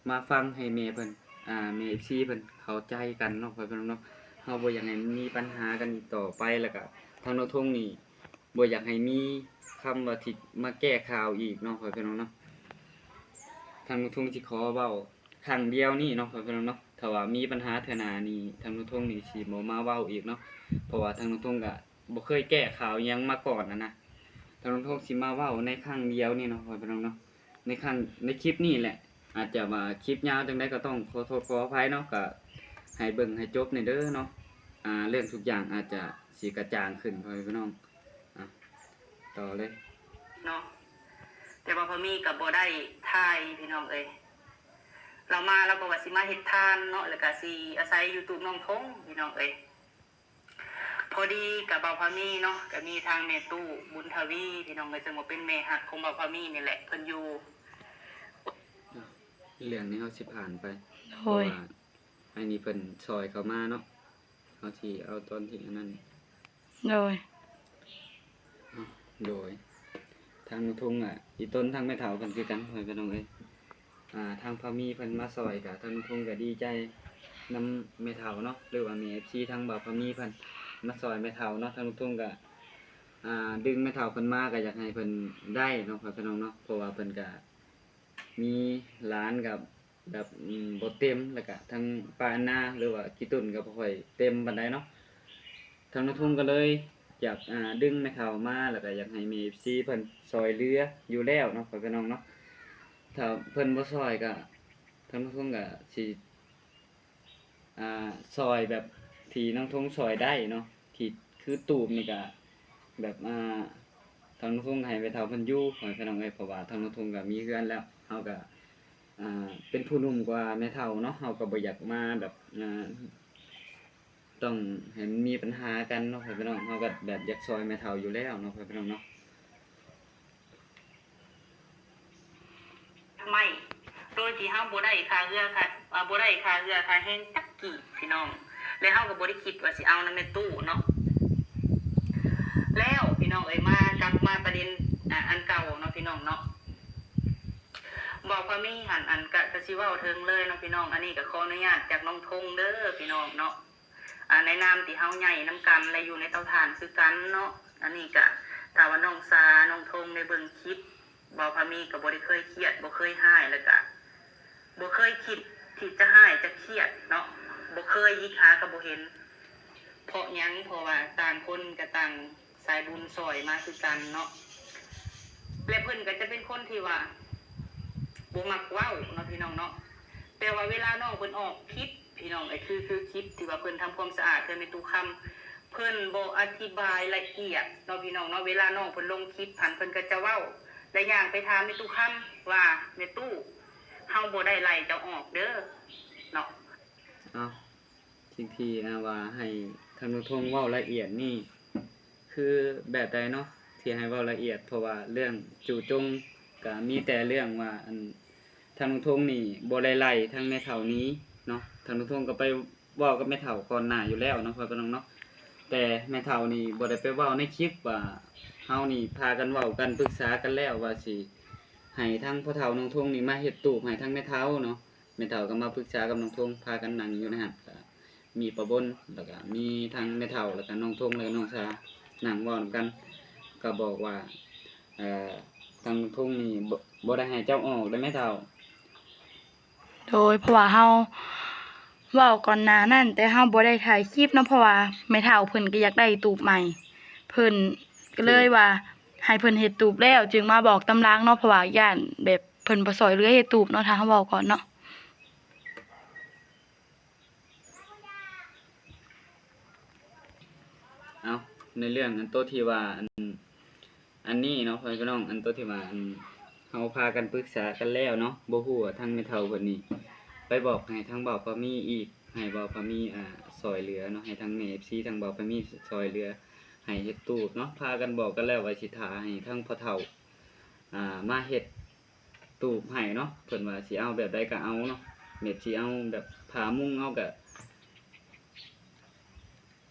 ມາຟັງໃຫ້ແມ່ເພິ່ນ ອ່າ ແມ່ເອັຟຊີເພິ່ນເຂົ້າໃຈກັນເນາະ ພໍ່ແມ່ພີ່ນ້ອງເນາະ ເຮົາບໍ່ຢາກໃຫ້ມັນມີບັນຫາກັນອີກຕໍ່ໄປ ແລ້ວກະທາງລຸງທົງນີ້ ບໍ່ຢາກໃຫ້ມີຄຳວ່າທີ່ມາແກ້ຂ່າວອີກເນາະ ພໍ່ແມ່ພີ່ນ້ອງເນາະ ທາງລຸງທົງຊິຂໍເວົ້າຄັ້ງດຽວນີ້ເນາະ ພໍ່ແມ່ພີ່ນ້ອງເນາະ ຖ້າວ່າມີບັນຫາເທື່ອໜ້ານີ້ ທາງລຸງທົງນີ້ຊິບໍ່ມາເວົ້າອີກເນາະ ເພາະວ່າທາງລຸງທົງກະບໍ່ເຄີຍແກ້ຂ່າວຫຍັງມາກ່ອນຫັ້ນນະ ທາງລຸງທົງຊິມາເວົ້າໃນຄັ້ງດຽວນີ້ເນາະ ພໍ່ແມ່ພີ່ນ້ອງເນາະ ໃນຄັ້ງ ໃນຄລິບນີ້ແຫຼະ ອາດຈະວ່າຄລິບຍາວຈັ່ງໃດກໍຕ້ອງຂໍໂທດຂໍອະໄພເນາະ ກໍໃຫ້ເບິ່ງໃຫ້ຈົບແດ່ເດີເນາະ ອ່າ ເລື່ອງທຸກຢ່າງອາດຈະຊິກະຈ່າງຂຶ້ນ ພໍ່ແມ່ພີ່ນ້ອງ ອ່ະ ຕໍ່ເລີຍເນາະ ແຕ່ວ່າພໍ່ມີກໍບໍ່ໄດ້ຖ່າຍພີ່ນ້ອງເອີຍ ລາວມາລາວກໍວ່າຊິມາເຮັດທານເນາະ ແລ້ວກໍຊິອາໄສຢູ່ຕູບນ້ອງທົງພີ່ນ້ອງເອີຍ ພໍດີກັບບ່າວພາມີເນາະ ກໍມີທາງແມ່ຕູ້ບຸນທະວີພີ່ນ້ອງເອີຍ ເຊິ່ງວ່າເປັນແມ່ຮັກຂອງບ່າວພາມີນີ້ແຫຼະ ເພິ່ນຢູ່ ເລື່ອງນີ້ເຮົາຊິຜ່ານໄປ ໂດຍ ເພາະວ່າອັນນີ້ເພິ່ນຊ່ອຍເຂົ້າມາເນາະ ເຮົາຊິເອົາຕອນທີ່ອັນນັ້ນ ໂດຍ ເນາະ ໂດຍ ທາງລຸງທົງອະ ອີ່ຕົນທາງແມ່ເຖົ້າເພິ່ນຄືກັນ ພໍ່ແມ່ພີ່ນ້ອງເອີຍ ອ່າ ທາງພາມີເພິ່ນມາຊ່ອຍ ກະທາງລຸງທົງກະດີໃຈນຳແມ່ເຖົ້າເນາະ ຫຼືວ່າແມ່ເອັຟຊີທາງບ່າວພາມີເພິ່ນມາຊ່ອຍແມ່ເຖົ້າເນາະ ທາງລຸງທົງກະ ອ່າ ດຶງແມ່ເຖົ້າເພິ່ນມາ ກະຢາກໃຫ້ເພິ່ນໄດ້ເນາະ ພໍ່ແມ່ພີ່ນ້ອງເນາະ ເພາະວ່າເພິ່ນກະມີຫຼານກັບ ແບບ ອືມ ບໍ່ເຕັມ ແລ້ວກະທັງປ່ານາ ຫຼືວ່າຂີ້ຕຸ່ນກໍບໍ່ຄ່ອຍເຕັມປານໃດເນາະ ທາງລຸງທົງກໍເລີຍຢາກ ອ່າ ດຶງແມ່ເຖົ້າມາ ແລ້ວກະຢາກໃຫ້ແມ່ເອັຟຊີເພິ່ນຊ່ອຍເຫຼືອຢູ່ແລ້ວເນາະ ພໍ່ແມ່ພີ່ນ້ອງເນາະ ຖ້າເພິ່ນບໍ່ຊ່ອຍກະ ທາງລຸງທົງກະຊິ ອ່າ ຊ່ອຍແບບທີ່ນ້ອງທົງຊ່ອຍໄດ້ເນາະ ທີ່ຄືຕູບນີ້ກະແບບ ອ່າ ທາງນ້ອງທົງໃຫ້ແມ່ເຖົ້າເພິ່ນຢູ່ ພໍ່ແມ່ພີ່ນ້ອງເອີຍ ເພາະວ່າທາງນ້ອງທົງກະມີເຮືອນແລ້ວ ເຮົາກະ ອ່າ ເປັນຜູ້ໜຸ່ມກວ່າແມ່ເຖົ້າເນາະ ເຮົາກະບໍ່ຢາກມາແບບ ອ່າ ຕ້ອງໃຫ້ມັນມີບັນຫາກັນເນາະ ພໍ່ແມ່ພີ່ນ້ອງ ເຮົາກະແບບຢາກຊ່ອຍແມ່ເຖົ້າຢູ່ແລ້ວເນາະ ພໍ່ແມ່ພີ່ນ້ອງເນາະ. ໄມ້ ໂດຍທີ່ເຮົາບໍ່ໄດ້ຄ່າເຮືອຄ່າ ເອີ ບໍ່ໄດ້ຄ່າເຮືອຄ່າແຮງຈັກກີບພີ່ນ້ອງ ແລະເຮົາກໍບໍ່ໄດ້ຄິດວ່າຊິເອົານຳແມ່ຕູ້ເນາະ. ແລ້ວພີ່ນ້ອງເອີຍ ມາກັບມາປະເດັນ ອາ ອັນເກົ່າເນາະ ພີ່ນ້ອງເນາະ ເວົ້າພາມີຫັ້ນ ອັນກະ ກະຊິເວົ້າເຖິງເລີຍເນາະ ພີ່ນ້ອງ ອັນນີ້ກະຂໍອະນຸຍາດຈາກນ້ອງທົງເດີ ພີ່ນ້ອງເນາະ. ອາ ໃນນາມທີ່ເຮົາໃຫຍ່ນຳກັນ ແລະ ຢູ່ໃນເຕົາຖ່ານຄືກັນເນາະ ອັນນີ້ກະ ຖ້າວ່ານ້ອງສາ ນ້ອງທົງໄດ້ເບິ່ງຄລິບ ເວົ້າພາມີກໍບໍ່ໄດ້ເຄີຍຄຽດ ບໍ່ເຄີຍຮ້າຍ ແລ້ວກະບໍ່ເຄີຍຄິດທີ່ຈະຮ້າຍຈະຄຽດເນາະ ບໍ່ເຄີຍ ອີກຫາກໍບໍ່ເຫັນ ເພາະຫຍັງ ເພາະວ່າຕ່າງຄົນກໍຕ່າງ ສາຍບຸນຊ່ອຍມາຄືກັນເນາະ ແລະ ເພິ່ນກໍຈະເປັນຄົນທີ່ວ່າບໍ່ມັກເວົ້າເນາະ ພີ່ນ້ອງເນາະ ແຕ່ວ່າເວລານ້ອງເພິ່ນອອກຄລິບ ພີ່ນ້ອງເອີຍ ຄື ຄືຄລິບທີ່ວ່າເພິ່ນທຳຄວາມສະອາດເຮືອນແມ່ຕູ້ຄຳ ເພິ່ນບໍ່ອະທິບາຍລະອຽດເນາະ ພີ່ນ້ອງເນາະ ເວລານ້ອງເພິ່ນລົງຄລິບຫັ້ນ ເພິ່ນກໍຈະເວົ້າ ແລະ ຍ່າງໄປຖາມແມ່ຕູ້ຄຳວ່າ ແມ່ຕູ້ ເຮົາບໍ່ໄດ້ໄລ່ເຈົ້າອອກເດີເນາະ ເອົາ ສິ່ງທີ່ ອ່າ ວ່າໃຫ້ທາງລຸງທົງເວົ້າລະອຽດນີ້ ຄືແບບໃດເນາະ ທີ່ໃຫ້ເວົ້າລະອຽດ ເພາະວ່າເລື່ອງຈູ່ຈົງກະມີແຕ່ເລື່ອງວ່າ ອັນ ທາງລຸງທົງນີ້ບໍ່ໄດ້ໄລ່ທາງແມ່ເຖົ້າໜີເນາະ ທາງລຸງທົງກໍໄປເວົ້າກັບແມ່ເຖົ້າກ່ອນໜ້າຢູ່ແລ້ວເນາະ ພໍ່ແມ່ພີ່ນ້ອງເນາະ ແຕ່ແມ່ເຖົ້ານີ້ບໍ່ໄດ້ໄປເວົ້າໃນຄລິບວ່າ ເຮົານີ້ພາກັນເວົ້າກັນປຶກສາກັນແລ້ວວ່າຊິໃຫ້ທາງພໍ່ເຖົ້ານ້ອງທົງນີ້ມາເຮັດຕູບໃຫ້ທາງແມ່ເຖົ້າເນາະ. ແມ່ເຖົ້າກໍມາປຶກສາກັບນ້ອງທົງ ພາກັນນັ່ງຢູ່ໃນຫັ້ນ ກໍມີປ້າບົນ ແລ້ວກໍມີທັງແມ່ເຖົ້າ ແລ້ວກໍນ້ອງທົງ ແລ້ວກໍນ້ອງສາ ນັ່ງເວົ້ານຳກັນ ກໍບອກວ່າ ເອີ ທາງນ້ອງທົງນີ້ ບໍ່ ບໍ່ໄດ້ໃຫ້ເຈົ້າອອກເດ້ແມ່ເຖົ້າ. ໂດຍ ເພາະວ່າເຮົາເວົ້າກ່ອນໜ້ານັ້ນ ແຕ່ເຮົາບໍ່ໄດ້ຖ່າຍຄລິບເນາະ ເພາະວ່າແມ່ເຖົ້າເພິ່ນກໍຢາກໄດ້ຕູບໃໝ່ ເພິ່ນກໍເລີຍວ່າ ໃຫ້ເພິ່ນເຮັດຕູບແລ້ວຈຶ່ງມາບອກຕາມຫຼັງເນາະ ເພາະວ່າຢ້ານແບບເພິ່ນບໍ່ຊ່ອຍເຫຼືອເຮັດຕູບເນາະ ຖ້າເຮົາເວົ້າກ່ອນເນາະ. ເອົາ ໃນເລື່ອງອັນໂຕທີ່ວ່າອັນ ອັນນີ້ເນາະ ພໍ່ແມ່ພີ່ນ້ອງ ອັນໂຕທີ່ວ່າອັນເຮົາພາກັນປຶກສາກັນແລ້ວເນາະ ບໍ່ຮູ້ວ່າທາງແມ່ເຖົ້າເພິ່ນນີ້ໄປບອກໃຫ້ທາງບ່າວພາມີອີກ ໃຫ້ບ່າວພາມີ ອ່າ ຊ່ອຍເຫຼືອເນາະ ໃຫ້ທາງແມ່ເອັຟຊີທາງບ່າວພາມີຊ່ອຍເຫຼືອໃຫ້ເຮັດຕູບເນາະ ພາກັນບອກກັນແລ້ວວ່າຊິຖ້າໃຫ້ທາງພໍ່ເຖົ້າ ອ່າ ມາເຮັດ ຕູບໃຫ້ເນາະ ເພິ່ນວ່າຊິເອົາແບບໃດກໍເອົາເນາະ ແບບຊິເອົາແບບຜ້າມຸງເອົາກໍ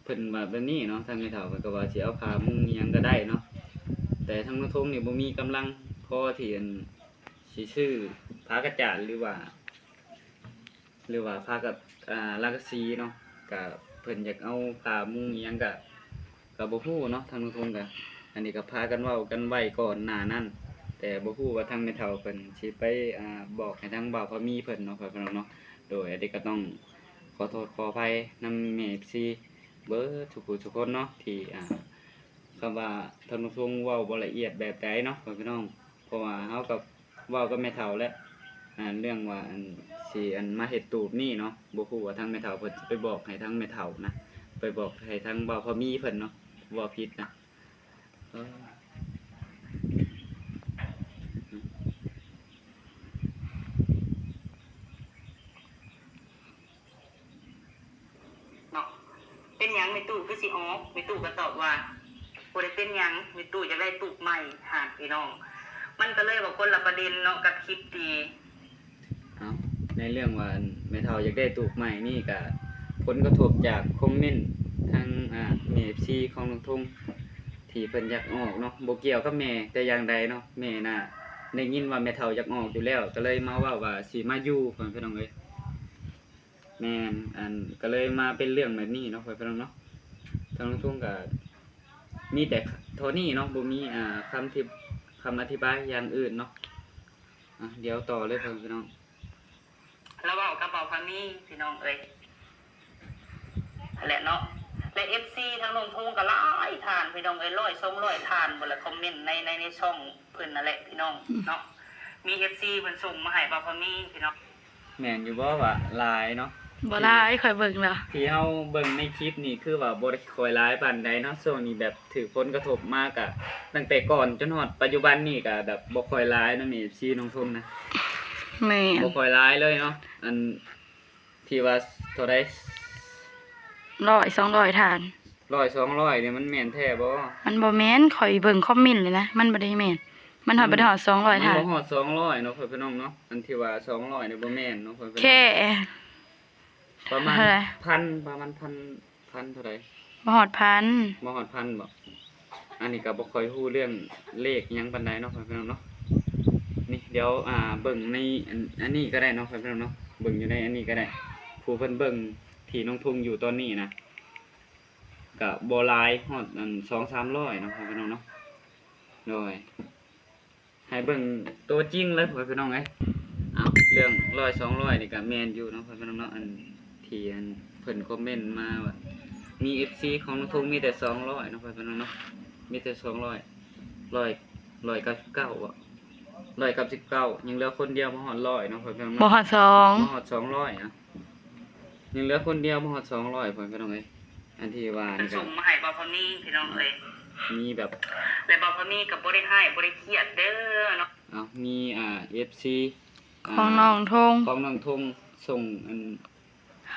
ເພິ່ນວ່າແບບນີ້ເນາະ ທາງແມ່ເຖົ້າເພິ່ນກໍວ່າຊິເອົາຜ້າມຸງອີ່ຫຍັງກໍໄດ້ເນາະ ແຕ່ທາງນ້ອງທົງນີ້ບໍ່ມີກຳລັງພໍທີ່ອັນຊິຊື້ຜ້າກະຈານ ຫຼືວ່າ ຫຼືວ່າຜ້າກັບ ອ່າ ລາງກະສີເນາະ ກະເພິ່ນຢາກເອົາຜ້າມຸງອີ່ຫຍັງກະ ກະບໍ່ຮູ້ເນາະ ທາງນ້ອງທົງກະ ອັນນີ້ກະພາກັນເວົ້າກັນໄວ້ກ່ອນໜ້ານັ້ນ ແຕ່ບໍ່ຮູ້ວ່າທາງແມ່ເຖົ້າເພິ່ນຊິໄປ ອ່າ ບອກໃຫ້ທາງບ່າວພາມີເພິ່ນເນາະ ພໍ່ແມ່ພີ່ນ້ອງເນາະ. ໂດຍ ອັນນີ້ກະຕ້ອງຂໍໂທດຂໍອະໄພນຳແມ່ເອັຟຊີເບິດທຸກຜູ້ທຸກຄົນເນາະ ທີ່ ອ່າ ຄຳວ່າທາງນ້ອງທົງເວົ້າບໍ່ລະອຽດແບບໃດເນາະ ພໍ່ແມ່ພີ່ນ້ອງ ເພາະວ່າເຮົາກໍເວົ້າກັບແມ່ເຖົ້າແລ້ວ ອ່າ ເລື່ອງວ່າ ອັນ ຊິ ອັນ ມາເຮັດຕູບນີ້ເນາະ ບໍ່ຮູ້ວ່າທາງແມ່ເຖົ້າເພິ່ນຊິໄປບອກໃຫ້ທາງແມ່ເຖົ້ານະ ໄປບອກໃຫ້ທາງບ່າວພາມີເພິ່ນເນາະ ເວົ້າຜິດນະ ເອີ. ເນາະ ເປັນຫຍັງແມ່ຕູ້ຄືຊິອອກ? ແມ່ຕູ້ກໍຕອບວ່າ ບໍ່ໄດ້ເປັນຫຍັງ ແມ່ຕູ້ຢາກໄດ້ຕູບໃໝ່ຫັ້ນພີ່ນ້ອງ ມັນກໍເລີຍວ່າຄົນລະປະເດັນເນາະກັບຄລິບທີ່ ເອົ້າ ໃນເລື່ອງວ່າແມ່ເຖົ້າຢາກໄດ້ຕູບໃໝ່ນີ້ ກະຜົນກະທົບຈາກຄອມເມັນທາງ ອ່າ ແມ່ເອັຟຊີຂອງນ້ອງທົງ ທີ່ເພິ່ນຢາກອອກເນາະ ບໍ່ກ່ຽວກັບແມ່ແຕ່ຢ່າງໃດເນາະ ແມ່ນະໄດ້ຍິນວ່າແມ່ເຖົ້າຢາກອອກຢູ່ແລ້ວ ກໍເລີຍມາເວົ້າວ່າຊິມາຢູ່ ພໍ່ແມ່ພີ່ນ້ອງເອີຍ. ແມ່ນ ອັນ ກໍເລີຍມາເປັນເລື່ອງແບບນີ້ເນາະ ພໍ່ແມ່ພີ່ນ້ອງເນາະ ທາງນ້ອງທຸງກໍມີແຕ່ເທົ່ານີ້ເນາະ ບໍ່ມີ ອ່າ ຄຳທີ່ ຄຳອະທິບາຍຢ່າງອື່ນເນາະ ອ່າ ດຽວຕໍ່ເລີຍ ພໍ່ແມ່ພີ່ນ້ອງ ລາວເວົ້າກັບບ່າວພາມີ ພີ່ນ້ອງເອີຍ ຫັ້ນແຫຼະເນາະ ແລະ ເອັຟຊີທາງນ້ອງທຸງກໍຫຼາຍທ່ານ ພີ່ນ້ອງເອີຍ ຮ້ອຍສອງຮ້ອຍທ່ານພຸ້ນລະ ຄອມເມັນໃນ ໃນ ໃນຊ່ອງເພິ່ນນັ້ນແຫຼະ ພີ່ນ້ອງເນາະ ມີເອັຟຊີເພິ່ນສົ່ງມາໃຫ້ບ່າວພາມີ ພີ່ນ້ອງ. ແມ່ນຢູ່ບໍ່ວ່າຫຼາຍເນາະ? ບໍ່ຫຼາຍ ຂ້ອຍເບິ່ງແລ້ວ ທີ່ເຮົາເບິ່ງໃນຄລິບນີ້ຄືວ່າບໍ່ໄດ້ຄ່ອຍຫຼາຍປານໃດເນາະ ຊ່ວງນີ້ແບບຖືກຜົນກະທົບມາກະຕັ້ງແຕ່ກ່ອນຈົນຮອດປັດຈຸບັນນີ້ກະແບບບໍ່ຄ່ອຍຫຼາຍນຳເອັຟຊີນ້ອງທົງນະ ແມ່ນ ບໍ່ຄ່ອຍຫຼາຍເລີຍເນາະ ອັນທີ່ວ່າເທົ່າໃດ ຮ້ອຍສອງຮ້ອຍທ່ານ ຮ້ອຍສອງຮ້ອຍນີ້ມັນແມ່ນແທ້ບໍ່? ມັນບໍ່ແມ່ນ ຂ້ອຍເບິ່ງຄອມເມັນແລ້ວນະ ມັນບໍ່ໄດ້ແມ່ນ ມັນຮອດ ອືມ ບໍ່ໄດ້ຮອດສອງຮ້ອຍ ມັນບໍ່ຮອດສອງຮ້ອຍເນາະ ພໍ່ແມ່ພີ່ນ້ອງເນາະ ອັນທີ່ວ່າສອງຮ້ອຍນີ້ບໍ່ແມ່ນເນາະ ພໍ່ແມ່ພີ່ນ້ອງ ແຄ່ປະມານ ເທົ່າໃດ? ພັນ ປະມານພັນ ພັນເທົ່າໃດ? ບໍ່ຮອດພັນ ບໍ່ຮອດພັນບໍ? ອັນນີ້ກໍບໍ່ຄ່ອຍຮູ້ເລື່ອງເລກຫຍັງປານໃດເນາະ ພໍ່ແມ່ພີ່ນ້ອງເນາະ ນີ້ ດຽວ ອ່າ ເບິ່ງໃນ ອັນ ອັນນີ້ກໍໄດ້ເນາະ ພໍ່ແມ່ພີ່ນ້ອງເນາະ ເບິ່ງຢູ່ໃນອັນນີ້ກໍໄດ້ ຜູ້ເພິ່ນເບິ່ງທີ່ນ້ອງທຸງຢູ່ຕອນນີ້ນະ ກະບໍ່ຫຼາຍ ຮອດອັນສອງສາມຮ້ອຍເນາະ ພໍ່ແມ່ພີ່ນ້ອງເນາະ ໂດຍ ໃຫ້ເບິ່ງຕົວຈິງເລີຍ ພໍ່ແມ່ພີ່ນ້ອງເອີຍ ເອົາ ເລື່ອງຮ້ອຍສອງຮ້ອຍນີ້ກະແມ່ນຢູ່ເນາະ ພໍ່ແມ່ພີ່ນ້ອງເນາະ ອັນທີ່ອັນເພິ່ນຄອມເມັນມາວ່າ ມີເອັຟຊີຂອງນ້ອງທຸງມີແຕ່ສອງຮ້ອຍເນາະ ພໍ່ແມ່ພີ່ນ້ອງເນາະ ມີແຕ່ສອງຮ້ອຍ ຮ້ອຍ ຮ້ອຍເກົ້າສິບເກົ້າບໍ? ຮ້ອຍເກົ້າສິບເກົ້າ ຍັງເຫຼືອຄົນດຽວບໍ່ຮອດຮ້ອຍເນາະ ພໍ່ແມ່ພີ່ນ້ອງເນາະ ບໍ່ຮອດສອງ ບໍ່ຮອດສອງຮ້ອຍນະ ຍັງເຫຼືອຄົນດຽວບໍ່ຮອດສອງຮ້ອຍ ພໍ່ແມ່ພີ່ນ້ອງເອີຍ ອັນທີ່ວ່ານີ້ກໍສົ່ງມາໃຫ້ບ່າວພາມີ ພີ່ນ້ອງເອີຍ ມີແບບ ແລະ ບ່າວພາມີກໍບໍ່ໄດ້ຮ້າຍບໍ່ໄດ້ຄຽດເດີເນາະ ເອົາ ມີ ອ່າ ເອັຟຊີ ຂອງ ອ່າ ນ້ອງທົງ ຂອງນ້ອງທົງ ສົ່ງອັນ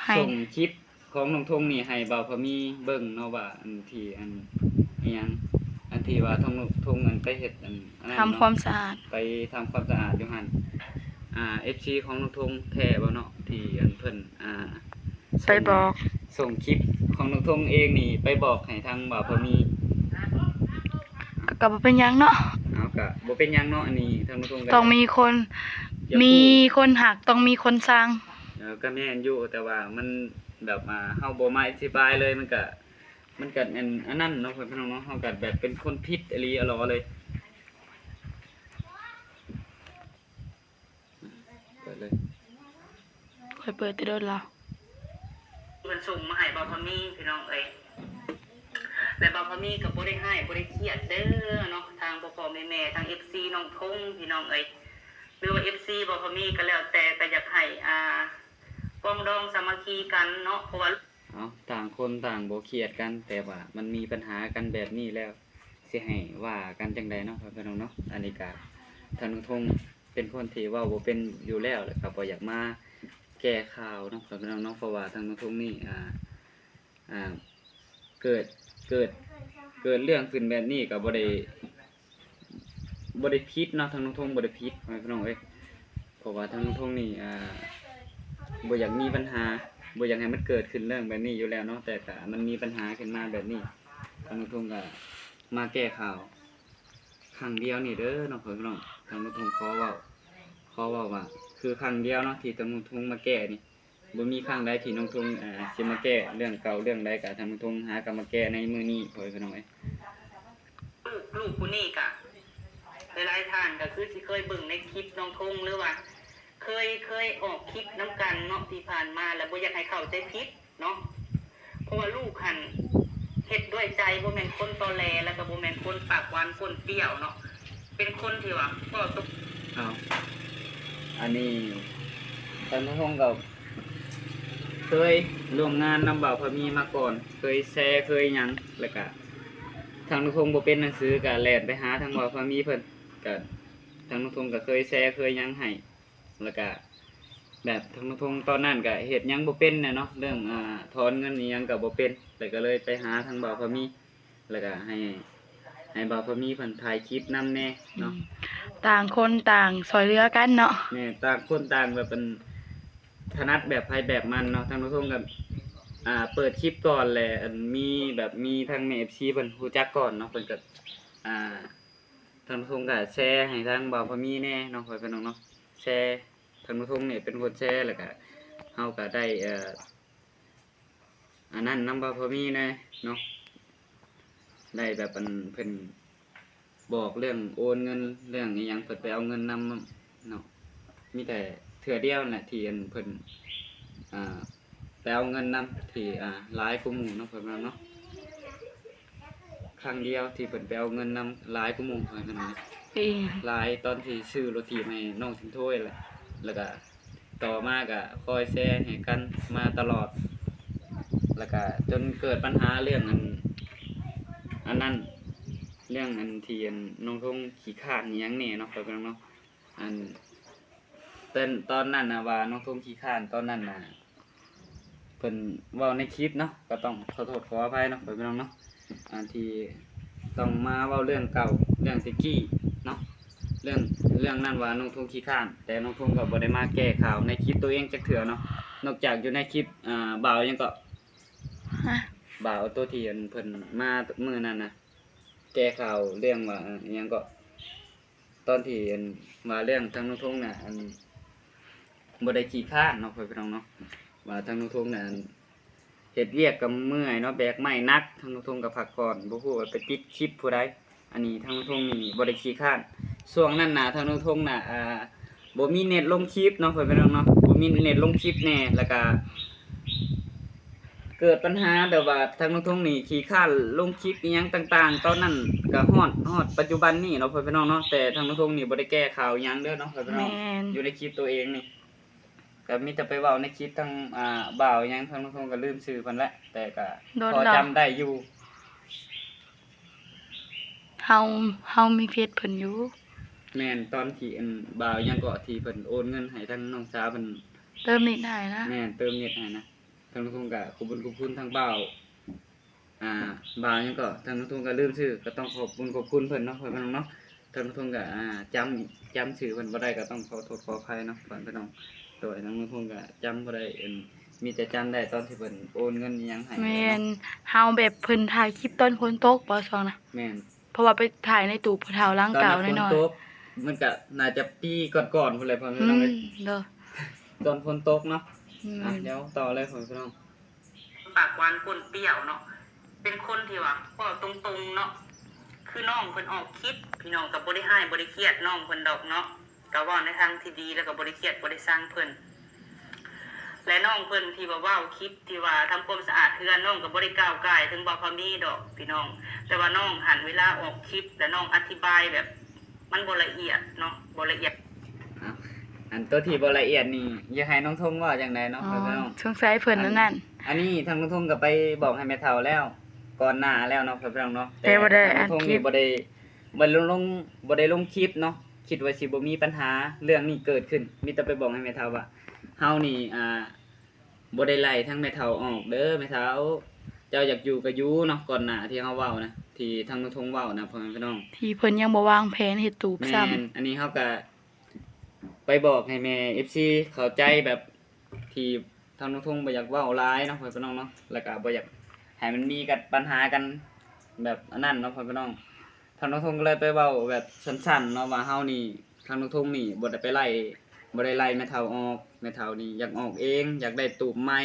ໃຫ້ ສົ່ງຄລິບຂອງນ້ອງທົງນີ້ໃຫ້ບ່າວພາມີເບິ່ງເນາະ ວ່າອັນທີ່ອັນ ອີ່ຫຍັງ ອັນທີ່ວ່າທາງນ້ອງທົງອັນໄປເຮັດອັນ ອັນນັ້ນເນາະ ທຳຄວາມສະອາດ ໄປທຳຄວາມສະອາດຢູ່ຫັ້ນ ອ່າ ເອັຟຊີຂອງນ້ອງທົງແທ້ບໍ່ເນາະ ທີ່ອັນເພິ່ນ ອ່າ ໄປບອກ ສົ່ງຄລິບຂອງນ້ອງທົງເອງນີ້ໄປບອກໃຫ້ທາງບ່າວພາມີ ກໍ ກໍບໍ່ເປັນຫຍັງເນາະ ເອົາ ກໍບໍ່ເປັນຫຍັງເນາະ ອັນນີ້ທາງນ້ອງທົງກໍຕ້ອງມີຄົນ ຢາກ ມີຄົນຮັກ ຕ້ອງມີຄົນຊັງ ເອີ ກໍແມ່ນຢູ່ ແຕ່ວ່າມັນແບບວ່າເຮົາບໍ່ມາອະທິບາຍເລີຍ ມັນກໍ ມັນກໍອັນ ອັນນັ້ນເນາະ ພໍ່ແມ່ພີ່ນ້ອງເນາະ ເຮົາກໍແບບເປັນຄົນຜິດອີ່ຫຼີອີ່ຫຼໍເລີຍ. ເປີດເລີຍ ຂ້ອຍເປີດແຕ່ດົນແລ້ວ ເພິ່ນສົ່ງມາໃຫ້ບ່າວພາມີ ພີ່ນ້ອງເອີຍ ແລະ ບ່າວພາມີກໍບໍ່ໄດ້ຮ້າຍ ບໍ່ໄດ້ຄຽດເດີເນາະ ທາງພໍ່ໆແມ່ໆ ທາງເອັຟຊີນ້ອງທົງ ພີ່ນ້ອງເອີຍ ຫຼືວ່າເອັຟຊີບ່າວພາມີກໍແລ້ວແຕ່ ກໍຢາກໃຫ້ ອ່າ ປອງດອງສາມັກຄີກັນເນາະ ເພາະວ່າ ເອົາ ຕ່າງຄົນຕ່າງບໍ່ຄຽດກັນ ແຕ່ວ່າມັນມີບັນຫາກັນແບບນີ້ແລ້ວ ຊິໃຫ້ວ່າກັນຈັ່ງໃດເນາະ ພໍ່ແມ່ພີ່ນ້ອງເນາະ. ອັນນີ້ກະທາງນ້ອງທົງເປັນຄົນທີ່ເວົ້າບໍ່ເປັນຢູ່ແລ້ວ ແລ້ວກະບໍ່ຢາກມາແກ້ຂ່າວເນາະ ພໍ່ແມ່ພີ່ນ້ອງເນາະ ເພາະວ່າທາງນ້ອງທົງນີ້ ອ່າ ອ່າ ເກີດ ເກີດ ເກີດເລື່ອງຂຶ້ນແບບນີ້ກະບໍ່ໄດ້ ບໍ່ໄດ້ຜິດເນາະ ທາງນ້ອງທົງບໍ່ໄດ້ຜິດ ພໍ່ແມ່ພີ່ນ້ອງເອີຍ ເພາະວ່າທາງນ້ອງທົງນີ້ ອ່າ ບໍ່ຢາກມີບັນຫາ ບໍ່ຢາກໃຫ້ມັນເກີດຂຶ້ນເລື່ອງແບບນີ້ຢູ່ແລ້ວເນາະ ແຕ່ກະມັນມີບັນຫາຂຶ້ນມາແບບນີ້ ທາງນ້ອງທົງກະມາແກ້ຂ່າວຄັ້ງດຽວນີ້ເດີເນາະ ພໍ່ແມ່ພີ່ນ້ອງ. ທາງນ້ອງທົງຂໍເວົ້າ ຂໍເວົ້າວ່າ ຄືຄັ້ງດຽວເນາະ ທີ່ທາງນ້ອງທົງມາແກ້ນີ້ ບໍ່ມີຄັ້ງໃດທີ່ນ້ອງທົງ ເອີ ຊິມາແກ້ເລື່ອງເກົ່າເລື່ອງໃດ ກະທາງນ້ອງທົງຫາກໍມາແກ້ໃນມື້ນີ້ ພໍ່ແມ່ພີ່ນ້ອງເອີຍ. ລູກ ລູກຜູ້ນີ້ກະ ຫຼາຍໆທ່ານກໍຄືຊິເຄີຍເບິ່ງໃນຄລິບນ້ອງທົງ ຫຼືວ່າເຄີຍ ເຄີຍອອກຄລິບນຳກັນເນາະ ທີ່ຜ່ານມາ ແລ້ວບໍ່ຢາກໃຫ້ເຂົ້າໃຈຜິດເນາະ ເພາະວ່າລູກຫັ້ນເຮັດດ້ວຍໃຈ ບໍ່ແມ່ນຄົນຕໍແຫຼ ແລ້ວກໍບໍ່ແມ່ນຄົນປາກຫວານປົນປ່ຽວເນາະ ເປັນຄົນທີ່ວ່າເວົ້າຕົງ ເອົາ ອັນນີ້ທາງນ້ອງທົງກໍເຄີຍຮ່ວມງານນຳບ່າວພາມີມາກ່ອນ ເຄີຍແຊເຄີຍຫຍັງ ແລ້ວກະທາງນ້ອງທົງບໍ່ເປັນໜັງສື ກະແລ່ນໄປຫາທາງບ່າວພາມີເພິ່ນ ກະທາງນ້ອງທົງກໍເຄີຍແຊເຄີຍຫຍັງໃຫ້ ແລ້ວກະແບບທາງນ້ອງທົງຕອນນັ້ນກະເຮັດຫຍັງບໍ່ເປັນແຫຼະເນາະ ເລື່ອງ ອ່າ ຖອນເງິນອີ່ຫຍັງກໍບໍ່ເປັນ ແລ້ວກໍເລີຍໄປຫາທາງບ່າວພາມີ ແລ້ວກະໃຫ້ ໃຫ້ບ່າວພາມີເພິ່ນຖ່າຍຄລິບນຳແດ່ເນາະ ອືມ ຕ່າງຄົນຕ່າງຊ່ວຍເຫຼືອກັນເນາະ ແມ່ນ ຕ່າງຄົນຕ່າງແບບ ອັນ ຖະໜັດແບບໃຜແບບມັນເນາະ ທາງນ້ອງທົງກໍ ອ່າ ເປີດຄລິບກ່ອນແຫຼະ ອັນ ມີແບບ ມີທາງແມ່ເອັຟຊີເພິ່ນຮູ້ຈັກກ່ອນເນາະ ເພິ່ນກໍ ອ່າ ທາງນ້ອງທົງກໍແຊໃຫ້ທາງບ່າວພາມີແດ່ເນາະ ພໍ່ແມ່ພີ່ນ້ອງເນາະ ແຊ ທາງນ້ອງທົງນີ້ເປັນຄົນແຊ ແລ້ວກະເຮົາກໍໄດ້ ເອີ ອັນນັ້ນນຳບ່າວພາມີແດ່ເນາະ ໄດ້ແບບ ອັນ ເພິ່ນບອກເລື່ອງໂອນເງິນ ເລື່ອງອີ່ຫຍັງ ເພິ່ນໄປເອົາເງິນນຳເນາະ ມີແຕ່ເທື່ອດຽວນັ້ນແຫຼະທີ່ ອັນ ເພິ່ນ ອ່າ ໄປເອົາເງິນນຳທີ່ ອ່າ ຫຼາຍກວ່າໝູ່ເນາະ ເພິ່ນວ່າເນາະ ຄັ້ງດຽວທີ່ເພິ່ນໄປເອົາເງິນນຳຫຼາຍກວ່າໝູ່ ເພິ່ນວ່າ ເອີ ຫຼາຍຕອນທີ່ຊື້ລົດຖີບໃຫ້ນ້ອງສິນໂທຍແຫຼະ ແລ້ວກະ ຕໍ່ມາກໍຄອຍແຊໃຫ້ກັນມາຕະຫຼອດ ແລ້ວກໍຈົນເກີດບັນຫາເລື່ອງອັນ ອັນນັ້ນ ເລື່ອງອັນທີ່ອັນນ້ອງທົງຂີ້ຄ້ານອີ່ຫຍັງນີ້ເນາະ ພໍ່ແມ່ພີ່ນ້ອງເນາະ ອັນ ແຕ່ຕອນນັ້ນນະວ່ານ້ອງທົງຂີ້ຄ້ານ ຕອນນັ້ນນະ ເພິ່ນເວົ້າໃນຄລິບເນາະ ກໍຕ້ອງຂໍໂທດຂໍອະໄພເນາະ ພໍ່ແມ່ພີ່ນ້ອງເນາະ ອັນທີ່ຕ້ອງມາເວົ້າເລື່ອງເກົ່າ ເລື່ອງແຕ່ກີ້ເນາະ ເລື່ອງ ເລື່ອງນັ້ນວ່ານ້ອງທົງຂີ້ຄ້ານ ແຕ່ນ້ອງທົງກໍບໍ່ໄດ້ມາແກ້ຂ່າວໃນຄລິບໂຕເອງຈັກເທື່ອເນາະ ນອກຈາກຢູ່ໃນຄລິບ ອ່າ ບ່າວຫຍັງເກາະ ຮະ ບ່າວໂຕທີ່ອັນເພິ່ນມາມື້ນັ້ນນະ ແກ້ຂ່າວເລື່ອງວ່າ ອີ່ຫຍັງເກາະ ຕອນທີ່ອັນວ່າເລື່ອງທາງນ້ອງທົງນະ ອັນ ບໍ່ໄດ້ຂີ້ຄ້ານເນາະ ພໍ່ແມ່ພີ່ນ້ອງເນາະ ວ່າທາງນ້ອງທົງນະ ອັນ ເຮັດວຽກກໍເມື່ອຍເນາະ ແບກໄມ້ໜັກ ທາງນ້ອງທົງກໍພັກຜ່ອນ ບໍ່ຮູ້ວ່າໄປຕິດຄລິບຜູ້ໃດ ອັນນີ້ທາງນ້ອງທົງນີ້ບໍ່ໄດ້ຂີ້ຄ້ານ ຊ່ວງນັ້ນນະ ທາງນ້ອງທົງນະ ອ່າ ບໍ່ມີເນັດລົງຄລິບເນາະ ພໍ່ແມ່ພີ່ນ້ອງເນາະ ບໍ່ມີເນັດລົງຄລິບແດ່ ແລ້ວກະ ເກີດບັນຫາແບບວ່າທາງນ້ອງທົງນີ້ຂີ້ຄ້ານລົງຄລິບອີ່ຫຍັງຕ່າງໆ ຕອນນັ້ນກໍຮອດ ຮອດປັດຈຸບັນນີ້ເນາະ ພໍ່ແມ່ພີ່ນ້ອງເນາະ ແຕ່ທາງນ້ອງທົງນີ້ບໍ່ໄດ້ແກ້ຂ່າວຫຍັງເດີເນາະ ພໍ່ແມ່ພີ່ນ້ອງ ແມ່ນ ຢູ່ໃນຄລິບໂຕເອງນີ້ ກໍມີແຕ່ໄປເວົ້າໃນຄລິບທາງ ອ່າ ບ່າວຫຍັງ ທາງນ້ອງທົງກໍລືມຊື່ເພິ່ນແຫຼະ ແຕ່ກໍພໍຈຳໄດ້ຢູ່ ເຮົາ ເຮົາມີເຟສເພິ່ນຢູ່ ແມ່ນ ຕອນທີ່ອັນບ່າວຫຍັງເກາະ ທີ່ເພິ່ນໂອນເງິນໃຫ້ທາງນ້ອງສາວເພິ່ນ ເຕີມນິດໃຫ້ນະ ແມ່ນ ເຕີມນິດໃຫ້ນະ ທາງນ້ອງທົງກະຂອບບຸນຂອບຄຸນທາງບ່າວ ອ່າ ບ່າວຫຍັງເກາະ ທາງນ້ອງທົງກະລືມຊື່ ກະຕ້ອງຂອບບຸນຂອບຄຸນເພິ່ນເນາະ ພໍ່ແມ່ພີ່ນ້ອງເນາະ ທາງນ້ອງທົງກະ ອ່າ ຈຳ ຈຳຊື່ເພິ່ນບໍ່ໄດ້ ກະຕ້ອງຂໍໂທດຂໍອະໄພເນາະ ພໍ່ແມ່ພີ່ນ້ອງ ໂດຍ ທາງນ້ອງທົງກະຈຳບໍ່ໄດ້ ອັນ ມີແຕ່ຈຳໄດ້ຕອນທີ່ເພິ່ນໂອນເງິນອີ່ຫຍັງໃຫ້ ແມ່ນ ເຮົາແບບເພິ່ນຖ່າຍຄລິບຕອນຝົນຕົກບໍ່ຊ່ວງນະ ແມ່ນ ເພາະວ່າໄປຖ່າຍໃນຕູ້ຜູ້ເຖົ້າຫຼັງເກົ່ານ້ອຍໆ ຕອນຝົນຕົກ ມັນກະໜ້າຈະປີກ່ອນໆພຸ້ນແຫຼະ ພໍ່ແມ່ພີ່ນ້ອງເອີຍ ອືມ ໂດຍ ຕອນຝົນຕົກເນາະ ອືມ ອ່ະ ດຽວຕໍ່ເລີຍ ພໍ່ແມ່ພີ່ນ້ອງ ປາກຫວານປົນປ່ຽວເນາະ ເປັນຄົນທີ່ວ່າເວົ້າຕົງໆເນາະ ຄືນ້ອງເພິ່ນອອກຄລິບ ພີ່ນ້ອງກໍບໍ່ໄດ້ຮ້າຍ ບໍ່ໄດ້ຄຽດນ້ອງເພິ່ນດອກເນາະ ກໍເວົ້າໃນທາງທີ່ດີ ແລ້ວກໍບໍ່ໄດ້ຄຽດ ບໍ່ໄດ້ຊັງເພິ່ນ ແລະ ນ້ອງເພິ່ນທີ່ວ່າເວົ້າຄລິບທີ່ວ່າທຳຄວາມສະອາດເຮືອນ ນ້ອງກໍບໍ່ໄດ້ກ່າວກ່າຍເຖິງບ່າວພາມີດອກພີ່ນ້ອງ, ແຕ່ວ່ານ້ອງຫັ້ນເວລາອອກຄລິບ ແລະ ນ້ອງອະທິບາຍແບບມັນບໍ່ລະອຽດເນາະ, ບໍ່ລະອຽດ. ເອົ້າ ອັນໂຕທີ່ບໍ່ລະອຽດນີ້ ຢາກໃຫ້ນ້ອງທົງເວົ້າຈັ່ງໃດເນາະ? ອໍ ພີ່ນ້ອງ ສົງໄສເພິ່ນອັນນັ້ນ. ອັນນີ້ທາງນ້ອງທົງກໍໄປບອກໃຫ້ແມ່ເຖົ້າແລ້ວ ກ່ອນໜ້າແລ້ວເນາະ ພີ່ນ້ອງເນາະ, ແຕ່ບໍ່ໄດ້ອັດຄລິບ ແຕ່ທາງນ້ອງທົງນີ້ບໍ່ໄດ້ ບໍ່ໄດ້ລົງ ບໍ່ໄດ້ລົງຄລິບເນາະ. ຄິດວ່າຊິບໍ່ມີບັນຫາເລື່ອງນີ້ເກີດຂຶ້ນ, ມີແຕ່ໄປບອກໃຫ້ແມ່ເຖົ້າວ່າ ເຮົານີ້ ອ່າ ບໍ່ໄດ້ໄລ່ທັງແມ່ເຖົ້າອອກເດີແມ່ເຖົ້າ, ເຈົ້າຢາກຢູ່ກໍຢູ່ເນາະ. ກ່ອນໜ້າທີ່ເຮົາເວົ້ານະ ທີ່ທາງນ້ອງທົງເວົ້ານະ ພໍ່ແມ່ພີ່ນ້ອງ ທີ່ເພິ່ນຍັງບໍ່ວາງແຜນເຮັດຕູບຊ້ຳ. ແມ່ນ, ອັນນີ້ເຮົາກໍໄປບອກໃຫ້ແມ່ເອັຟຊີເຂົ້າໃຈ ແບບທີ່ທາງນ້ອງທົງບໍ່ຢາກເວົ້າຫຼາຍເນາະ ພໍ່ແມ່ພີ່ນ້ອງເນາະ, ແລ້ວກໍບໍ່ຢາກໃຫ້ມັນມີກັນ ບັນຫາກັນແບບອັນນັ້ນເນາະ ພໍ່ແມ່ພີ່ນ້ອງ. ທາງນ້ອງທົງກໍເລີຍໄປເວົ້າແບບສັ້ນໆເນາະ ວ່າເຮົານີ້ ທາງນ້ອງທົງນີ້ບໍ່ໄດ້ໄປໄລ່ ບໍ່ໄດ້ໄລ່ແມ່ເຖົ້າອອກ, ແມ່ເຖົ້ານີ້ຢາກອອກເອງ ຢາກໄດ້ຕູບໃໝ່.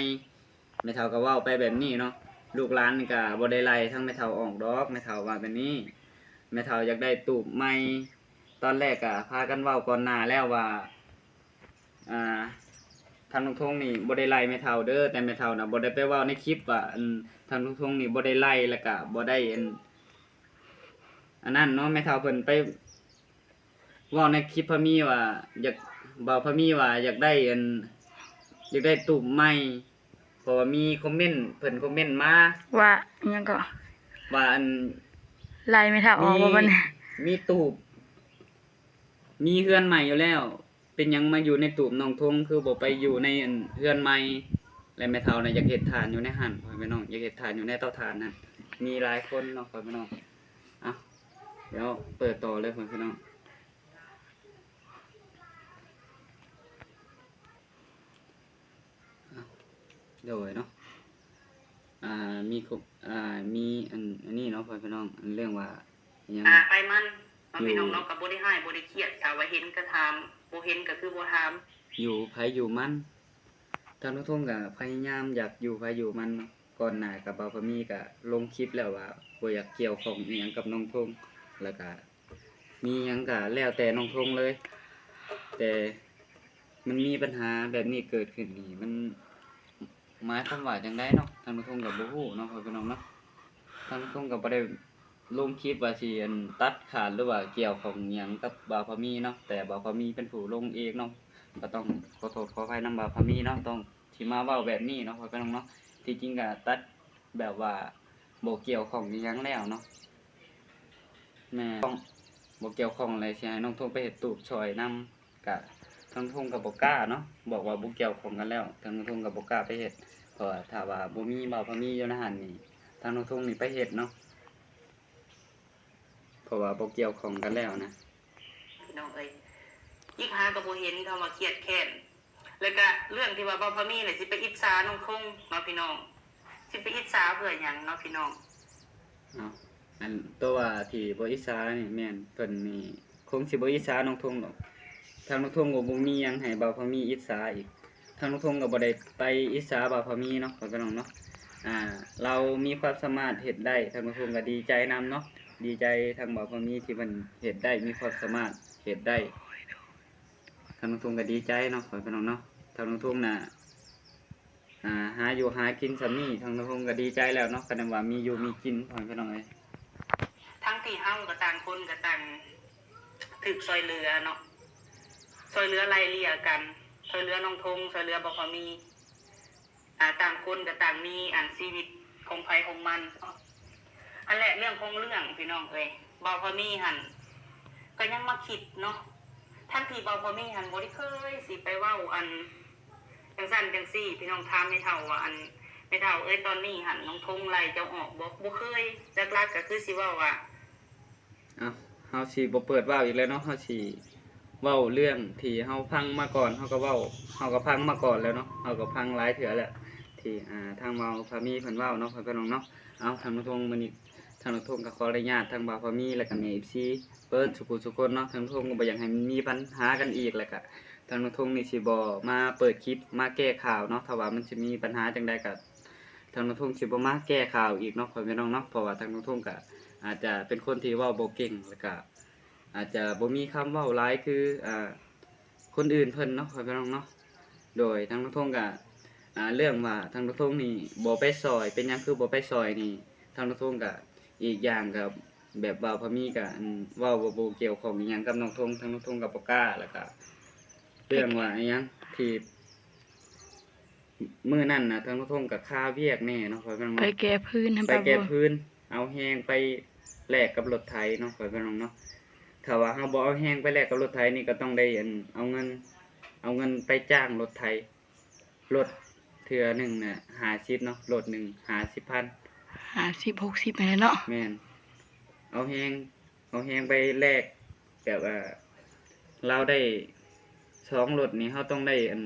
ແມ່ເຖົ້າກໍເວົ້າໄປແບບນີ້ເນາະ, ລູກຫຼານນີ້ກໍບໍ່ໄດ້ໄລ່ທັງແມ່ເຖົ້າອອກດອກ, ແມ່ເຖົ້າວ່າແບບນີ້. ແມ່ເຖົ້າຢາກໄດ້ຕູບໃໝ່, ຕອນແລກກໍພາກັນເວົ້າກ່ອນໜ້າແລ້ວວ່າ ອ່າ ທາງນ້ອງທົງນີ້ບໍ່ໄດ້ໄລ່ແມ່ເຖົ້າເດີ, ແຕ່ແມ່ເຖົ້ານະບໍ່ໄດ້ໄປເວົ້າໃນຄລິບວ່າ ອັນ ທາງນ້ອງທົງນີ້ບໍ່ໄດ້ໄລ່ ແລ້ວກໍບໍ່ໄດ້ ອັນ ອັນນັ້ນເນາະ. ແມ່ເຖົ້າເພິ່ນໄປເວົ້າໃນຄລິບພາມີວ່າ ຢາກ ບ່າວພາມີວ່າຢາກໄດ້ ອັນ ຢາກໄດ້ຕູບໃໝ່ ເພາະວ່າມີຄອມເມັນ ເພິ່ນຄອມເມັນມາວ່າ ອີຫຍັງເກາະ ວ່າ ອັນ ໄລ່ແມ່ເຖົ້າອອກ ມີ ບໍ່ບັດນີ້ ມີຕູບ ມີເຮືອນໃໝ່ຢູ່ແລ້ວ ເປັນຫຍັງມາຢູ່ໃນຕູບນ້ອງທົງ ຄືບໍ່ໄປຢູ່ໃນ ອັນ ເຮືອນໃໝ່? ແລະ ແມ່ເຖົ້ານະຢາກເຮັດຖ່ານຢູ່ໃນຫັ້ນ ພໍ່ແມ່ພີ່ນ້ອງ, ຢາກເຮັດຖ່ານຢູ່ໃນເຕົາຖ່ານນັ້ນ ມີຫຼາຍຄົນເນາະ ພໍ່ແມ່ພີ່ນ້ອງ. ເອົ້າ ດຽວເປີດຕໍ່ເລີຍ ພໍ່ແມ່ພີ່ນ້ອງ. ໂດຍເນາະ ອ່າ ມີຄົບ ອ່າ ມີອັນ ອັນນີ້ເນາະ ພໍ່ແມ່ພີ່ນ້ອງ, ອັນເລື່ອງວ່າຫຍັງ ອ່າ ໄປມັນເນາະ ຢູ່ ພີ່ນ້ອງເນາະ, ກໍບໍ່ໄດ້ຮ້າຍບໍ່ໄດ້ຄຽດ, ຖ້າວ່າເຫັນກໍຖາມ ບໍ່ເຫັນກໍຄືບໍ່ຖາມ, ຢູ່ໃຜຢູ່ມັນ. ທາງນ້ອງທົງກໍພະຍາຍາມຢາກຢູ່ໃຜຢູ່ມັນເນາະ, ກ່ອນໜ້າກັບບ່າວພາມີກໍລົງຄລິບແລ້ວວ່າບໍ່ຢາກກ່ຽວຂ້ອງອີ່ຫຍັງກັບນ້ອງທົງ, ແລ້ວກໍ ມີຫຍັງກະແລ້ວແຕ່ນ້ອງທົງເລີຍ, ແຕ່ມັນມີບັນຫາແບບນີ້ເກີດຂຶ້ນນີ້ ມັນໝາຍຄວາມວ່າຈັ່ງໃດເນາະ? ທາງນ້ອງທົງກໍບໍ່ຮູ້ເນາະ ພໍ່ແມ່ພີ່ນ້ອງເນາະ. ທາງນ້ອງທົງກໍບໍ່ໄດ້ລົງຄລິບວ່າຊິ ອັນ ຕັດຂາດ ຫຼືວ່າກ່ຽວຂ້ອງຫຍັງກັບບ່າວພາມີເນາະ, ແຕ່ບ່າວພາມີເປັນຜູ້ລົງເອງເນາະ. ກໍຕ້ອງຂໍໂທດຂໍອະໄພນຳບ່າວພາມີເນາະ, ຕ້ອງ ທີ່ມາເວົ້າແບບນີ້ເນາະ ພໍ່ແມ່ພີ່ນ້ອງເນາະ, ທີ່ຈິງກໍຕັດແບບວ່າບໍ່ກ່ຽວຂ້ອງອີ່ຫຍັງແລ້ວເນາະ. ແມ່ນ ບໍ່ກ່ຽວຂ້ອງແລ້ວ ຊິໃຫ້ນ້ອງທົງໄປເຮັດຕູບຊ່ອຍນຳ ກະທາງນ້ອງທົງກໍບໍ່ກ້າເນາະ, ບອກວ່າບໍ່ກ່ຽວຂ້ອງກັນແລ້ວ ທາງນ້ອງທົງກໍບໍ່ກ້າໄປເຮັດ, ເພາະວ່າຖ້າວ່າບໍ່ມີບ່າວພາມີຢູ່ໃນຫັ້ນນີ້ ທາງນ້ອງທົງນີ້ໄປເຮັດເນາະ. ເພາະວ່າບໍ່ກ່ຽວຂ້ອງກັນແລ້ວນະ ພີ່ນ້ອງເອີຍ. ອີກຫາກໍບໍ່ເຫັນຄຳວ່າຄຽດແຄ້ນ, ແລ້ວກະເລື່ອງທີ່ວ່າບ່າວພາມີແຫຼະຊິໄປອິດສານ້ອງທົງເນາະ ພີ່ນ້ອງ, ຊິໄປອິດສາເພື່ອຫຍັງເນາະ ພີ່ນ້ອງ. ເອົ້າ ອັນຕົວວ່າທີ່ບໍ່ອິດສານີ້ແມ່ນເພິ່ນນີ້ ຄົງຊິບໍ່ອິດສານ້ອງທົງດອກ. ທາງນ້ອງທົງກໍບໍ່ມີຫຍັງໃຫ້ບ່າວພາມີອິດສາອີກ, ທາງນ້ອງທົງກໍບໍ່ໄດ້ໄປອິດສາບ່າວພາມີເນາະ ພໍ່ແມ່ພີ່ນ້ອງເນາະ. ອ່າ ລາວມີຄວາມສາມາດເຮັດໄດ້ ທາງນ້ອງທົງກໍດີໃຈນຳເນາະ, ດີໃຈທາງບ່າວພາມີທີ່ເພິ່ນເຮັດໄດ້ ມີຄວາມສາມາດເຮັດໄດ້, ທາງນ້ອງທົງກໍດີໃຈເນາະ ພໍ່ແມ່ພີ່ນ້ອງເນາະ. ທາງນ້ອງທົງນະ ອ່າ ຫາຢູ່ຫາກິນສ່ຳນີ້ ທາງນ້ອງທົງກໍດີໃຈແລ້ວເນາະ, ຄັນວ່າມີຢູ່ມີກິນ ພໍ່ແມ່ພີ່ນ້ອງເອີຍ. ທັງທີ່ເຮົາກໍຕ່າງຄົນກໍຕ່າງຖືກຊ່ອຍເຫຼືອເນາະ, ຊ່ອຍເຫຼືອໄລ່ເລ່ຍກັນ, ຊ່ອຍເຫຼືອນ້ອງທົງ, ຊ່ອຍເຫຼືອບ່າວພາມີ, ອ່າ ຕ່າງຄົນກໍຕ່າງມີອັນຊີວິດຂອງໃຜຂອງມັນ. ອັນແຫຼະເລື່ອງຂອງເລື່ອງ ພີ່ນ້ອງເອີຍ, ບ່າວພາມີຫັ້ນກໍຍັງມາຄິດເນາະ, ທັງທີ່ບ່າວພາມີຫັ້ນບໍ່ໄດ້ເຄີຍຊິໄປເວົ້າອັນ ຈັ່ງຊັ້ນຈັ່ງຊີ້ ພີ່ນ້ອງ. ຖາມແມ່ເຖົ້າວ່າ ອັນ ແມ່ເຖົ້າເອີຍ ຕອນນີ້ຫັ້ນນ້ອງທົງໄລ່ເຈົ້າອອກບໍ່? ບໍ່ເຄີຍ. ຫຼັກໆກໍຄືຊິເວົ້າວ່າ ເອົ້າ ເຮົາຊິບໍ່ເປີດເວົ້າອີກແລ້ວເນາະ, ເຮົາຊິເວົ້າເລື່ອງທີ່ເຮົາຟັງມາກ່ອນ, ເຮົາກໍເວົ້າ ເຮົາກໍຟັງມາກ່ອນແລ້ວເນາະ, ເຮົາກໍຟັງຫຼາຍເທື່ອແລ້ວ ທີ່ ອ່າ ທາງບ່າວພາມີເພິ່ນເວົ້າເນາະ ພໍ່ແມ່ພີ່ນ້ອງເນາະ. ເອົາ ທາງນ້ອງທົງ ມື້ນີ້ທາງນ້ອງທົງກໍຂໍອະນຸຍາດທາງບ່າວພາມີ ແລ້ວກໍແມ່ເອັຟຊີເບິດສູ່ຜູ້ສູ່ຄົນເນາະ, ທາງນ້ອງທົງກໍບໍ່ຢາກໃຫ້ມັນມີບັນຫາກັນອີກ, ແລ້ວກໍ ທາງນ້ອງທົງນີ້ຊິບໍ່ມາເປີດຄລິບມາແກ້ຂ່າວເນາະ, ຖ້າວ່າມັນຊິມີບັນຫາຈັ່ງໃດກໍ ທາງນ້ອງທົງຊິບໍ່ມາແກ້ຂ່າວອີກເນາະ ພໍ່ແມ່ພີ່ນ້ອງເນາະ, ເພາະວ່າທາງນ້ອງທົງກໍອາດຈະເປັນຄົນທີ່ເວົ້າບໍ່ເກັ່ງ ແລ້ວກໍອາດຈະບໍ່ມີຄຳເວົ້າຫຼາຍຄື ອ່າ ຄົນອື່ນເພິ່ນເນາະ ພໍ່ແມ່ພີ່ນ້ອງເນາະ. ໂດຍ ທາງນ້ອງທົງກໍ ອ່າ ເລື່ອງວ່າທາງນ້ອງທົງນີ້ບໍ່ໄປຊ່ອຍ ເປັນຫຍັງຄືບໍ່ໄປຊ່ອຍນີ້ ທາງນ້ອງທົງກະ ອີກຢ່າງກະແບບວ່າພາມີກະ ອັນ ເວົ້າບໍ່ ບໍ່ກ່ຽວຂ້ອງອີ່ຫຍັງກັບນ້ອງທົງ ທາງນ້ອງທົງກະບໍ່ກ້າ ແລ້ວກະເລື່ອງວ່າອີ່ຫຍັງທີ່ ມື້ນັ້ນນະ ທາງນ້ອງທົງກະຄາວຽກແດ່ເນາະ ພໍ່ແມ່ພີ່ນ້ອງ ໄປແກ່ຟືນຫັ້ນ ໄປແກ່ຟືນ ເອົາແຮງໄປແລກກັບລົດໄຖເນາະ ພໍ່ແມ່ພີ່ນ້ອງເນາະ ຖ້າວ່າເຮົາບໍ່ເອົາແຮງໄປແລກກັບລົດໄຖນີ້ ກະຕ້ອງໄດ້ ອັນ ເອົາເງິນ ເອົາເງິນໄປຈ້າງລົດໄຖ ລົດເທື່ອໜຶ່ງນະ ຫ້າສິບເນາະ ລົດໜຶ່ງ ຫ້າສິບພັນ ຫ້າສິບ ຫົກສິບຫັ້ນແຫຼະເນາະ ແມ່ນ ເອົາແຮງ ເອົາແຮງໄປແລກ ແບບວ່າ ລາວໄດ້ສອງລົດນີ້ ເຮົາຕ້ອງໄດ້ ອັນ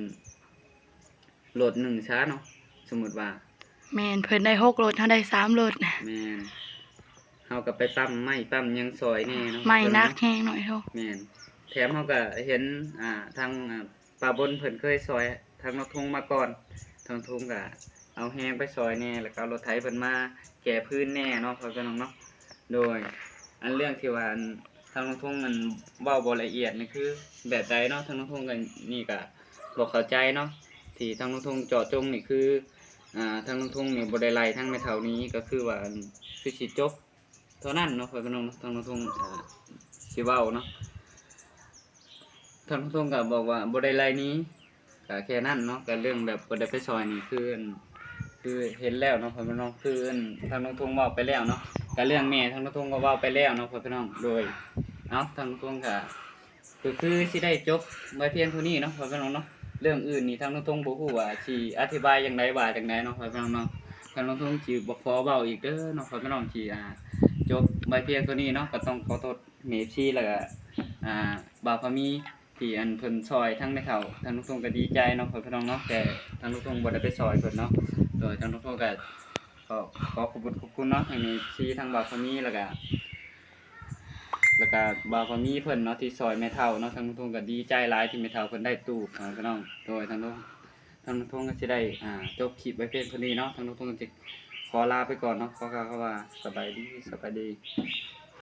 ລົດໜຶ່ງຊະເນາະ ສົມມຸດວ່າ ແມ່ນ ເພິ່ນໄດ້ຫົກລົດ ເຮົາໄດ້ສາມລົດ ແມ່ນ ເຮົາກະໄປປ້ຳໄມ້ປ້ຳຫຍັງຊ່ອຍແດ່ເນາະ ໄມ້ໜັກແຮງເນາະ ແມ່ນ ແຖມເຮົາກະເຫັນ ອ່າ ທາງ ອ່າ ປ້າບົນເພິ່ນເຄີຍຊ່ອຍທາງນ້ອງທົງມາກ່ອນ ທາງນ້ອງທົງກະເອົາແຮງໄປຊ່ອຍແດ່ ແລ້ວກະເອົາລົດໄຖເພິ່ນມາແກ່ຟືນແດ່ເນາະ ພໍ່ແມ່ພີ່ນ້ອງເນາະ ໂດຍ ອັນເລື່ອງທີ່ວ່າ ອັນ ທາງນ້ອງທົງ ອັນ ເວົ້າບໍ່ລະອຽດນີ້ຄືແບບໃດເນາະ ທາງນ້ອງທົງກະ ນີ້ກະບໍ່ເຂົ້າໃຈເນາະ ທີ່ທາງນ້ອງທົງເຈາະຈົງນີ້ຄື ອ່າ ທາງນ້ອງທົງນີ້ບໍ່ໄດ້ໄລ່ທາງແມ່ເຖົ້ານີ້ ກະຄືວ່າ ອັນ ຄືຊິຈົບ ເທົ່ານັ້ນເນາະ ພໍ່ແມ່ພີ່ນ້ອງເນາະ ທາງນ້ອງທົງ ອ່າ ຊິເວົ້າເນາະ ທາງນ້ອງທົງກະບອກວ່າບໍ່ໄດ້ໄລ່ໜີ ກະແຄ່ນັ້ນເນາະ ກະເລື່ອງແບບບໍ່ໄດ້ໄປຊ່ອຍນີ້ ຄື ອັນ ຄືເຫັນແລ້ວເນາະ ພໍ່ແມ່ພີ່ນ້ອງ ຄື ອັນ ທາງນ້ອງທົງເວົ້າໄປແລ້ວເນາະ ກະເລື່ອງແມ່ທາງນ້ອງທົງກະເວົ້າໄປແລ້ວເນາະ ພໍ່ແມ່ພີ່ນ້ອງ ໂດຍ ເອົ້າ ທາງນ້ອງທົງກະ ກະຄືຊິໄດ້ຈົບໄວ້ພຽງເທົ່ານີ້ເນາະ ພໍ່ແມ່ພີ່ນ້ອງເນາະ ເລື່ອງອື່ນນີ້ທາງນ້ອງທົງບໍ່ຮູ້ວ່າຊິອະທິບາຍຈັ່ງໃດ ວ່າຈັ່ງໃດເນາະ ພໍ່ແມ່ພີ່ນ້ອງເນາະ ທາງນ້ອງທົງຊິບໍ່ຂໍເວົ້າອີກເດີເນາະ ພໍ່ແມ່ພີ່ນ້ອງ ຊິ ອ່າ ຈົບໄວ້ພຽງເທົ່ານີ້ເນາະ ກະຕ້ອງຂໍໂທດແມ່ເອັຟຊີ ແລ້ວກະ ອ່າ ບ່າວພາມີ ທີ່ ອັນ ເພິ່ນຊ່ອຍທາງແມ່ເຖົ້າ ທາງນ້ອງທົງກະດີໃຈເນາະ ພໍ່ແມ່ພີ່ນ້ອງເນາະ ແຕ່ທາງນ້ອງທົງບໍ່ໄດ້ໄປຊ່ອຍເພິ່ນເນາະ ໂດຍ ທາງນ້ອງທົງກະ ຂໍ ຂໍຂອບບຸນຂອບຄຸນເນາະ ທາງແມ່ເອັຟຊີ ທາງບ່າວພາມີ ແລ້ວກະ ແລ້ວກະບ່າວພາມີເພິ່ນເນາະ ທີ່ຊ່ອຍແມ່ເຖົ້າເນາະ ທາງນ້ອງທົງກະດີໃຈຫຼາຍທີ່ແມ່ເຖົ້າເພິ່ນໄດ້ຕູບເນາະ ພີ່ນ້ອງ ໂດຍ ທາງນ້ອງ ທາງນ້ອງທົງກະຊິໄດ້ ອ່າ ຈົບຄລິບໄວ້ພຽງເທົ່ານີ້ເນາະ ທາງນ້ອງທົງກະຊິຂໍລາໄປກ່ອນເນາະ ຂໍກ່າວຄຳວ່າສະບາຍດີ ສະບາຍດີ.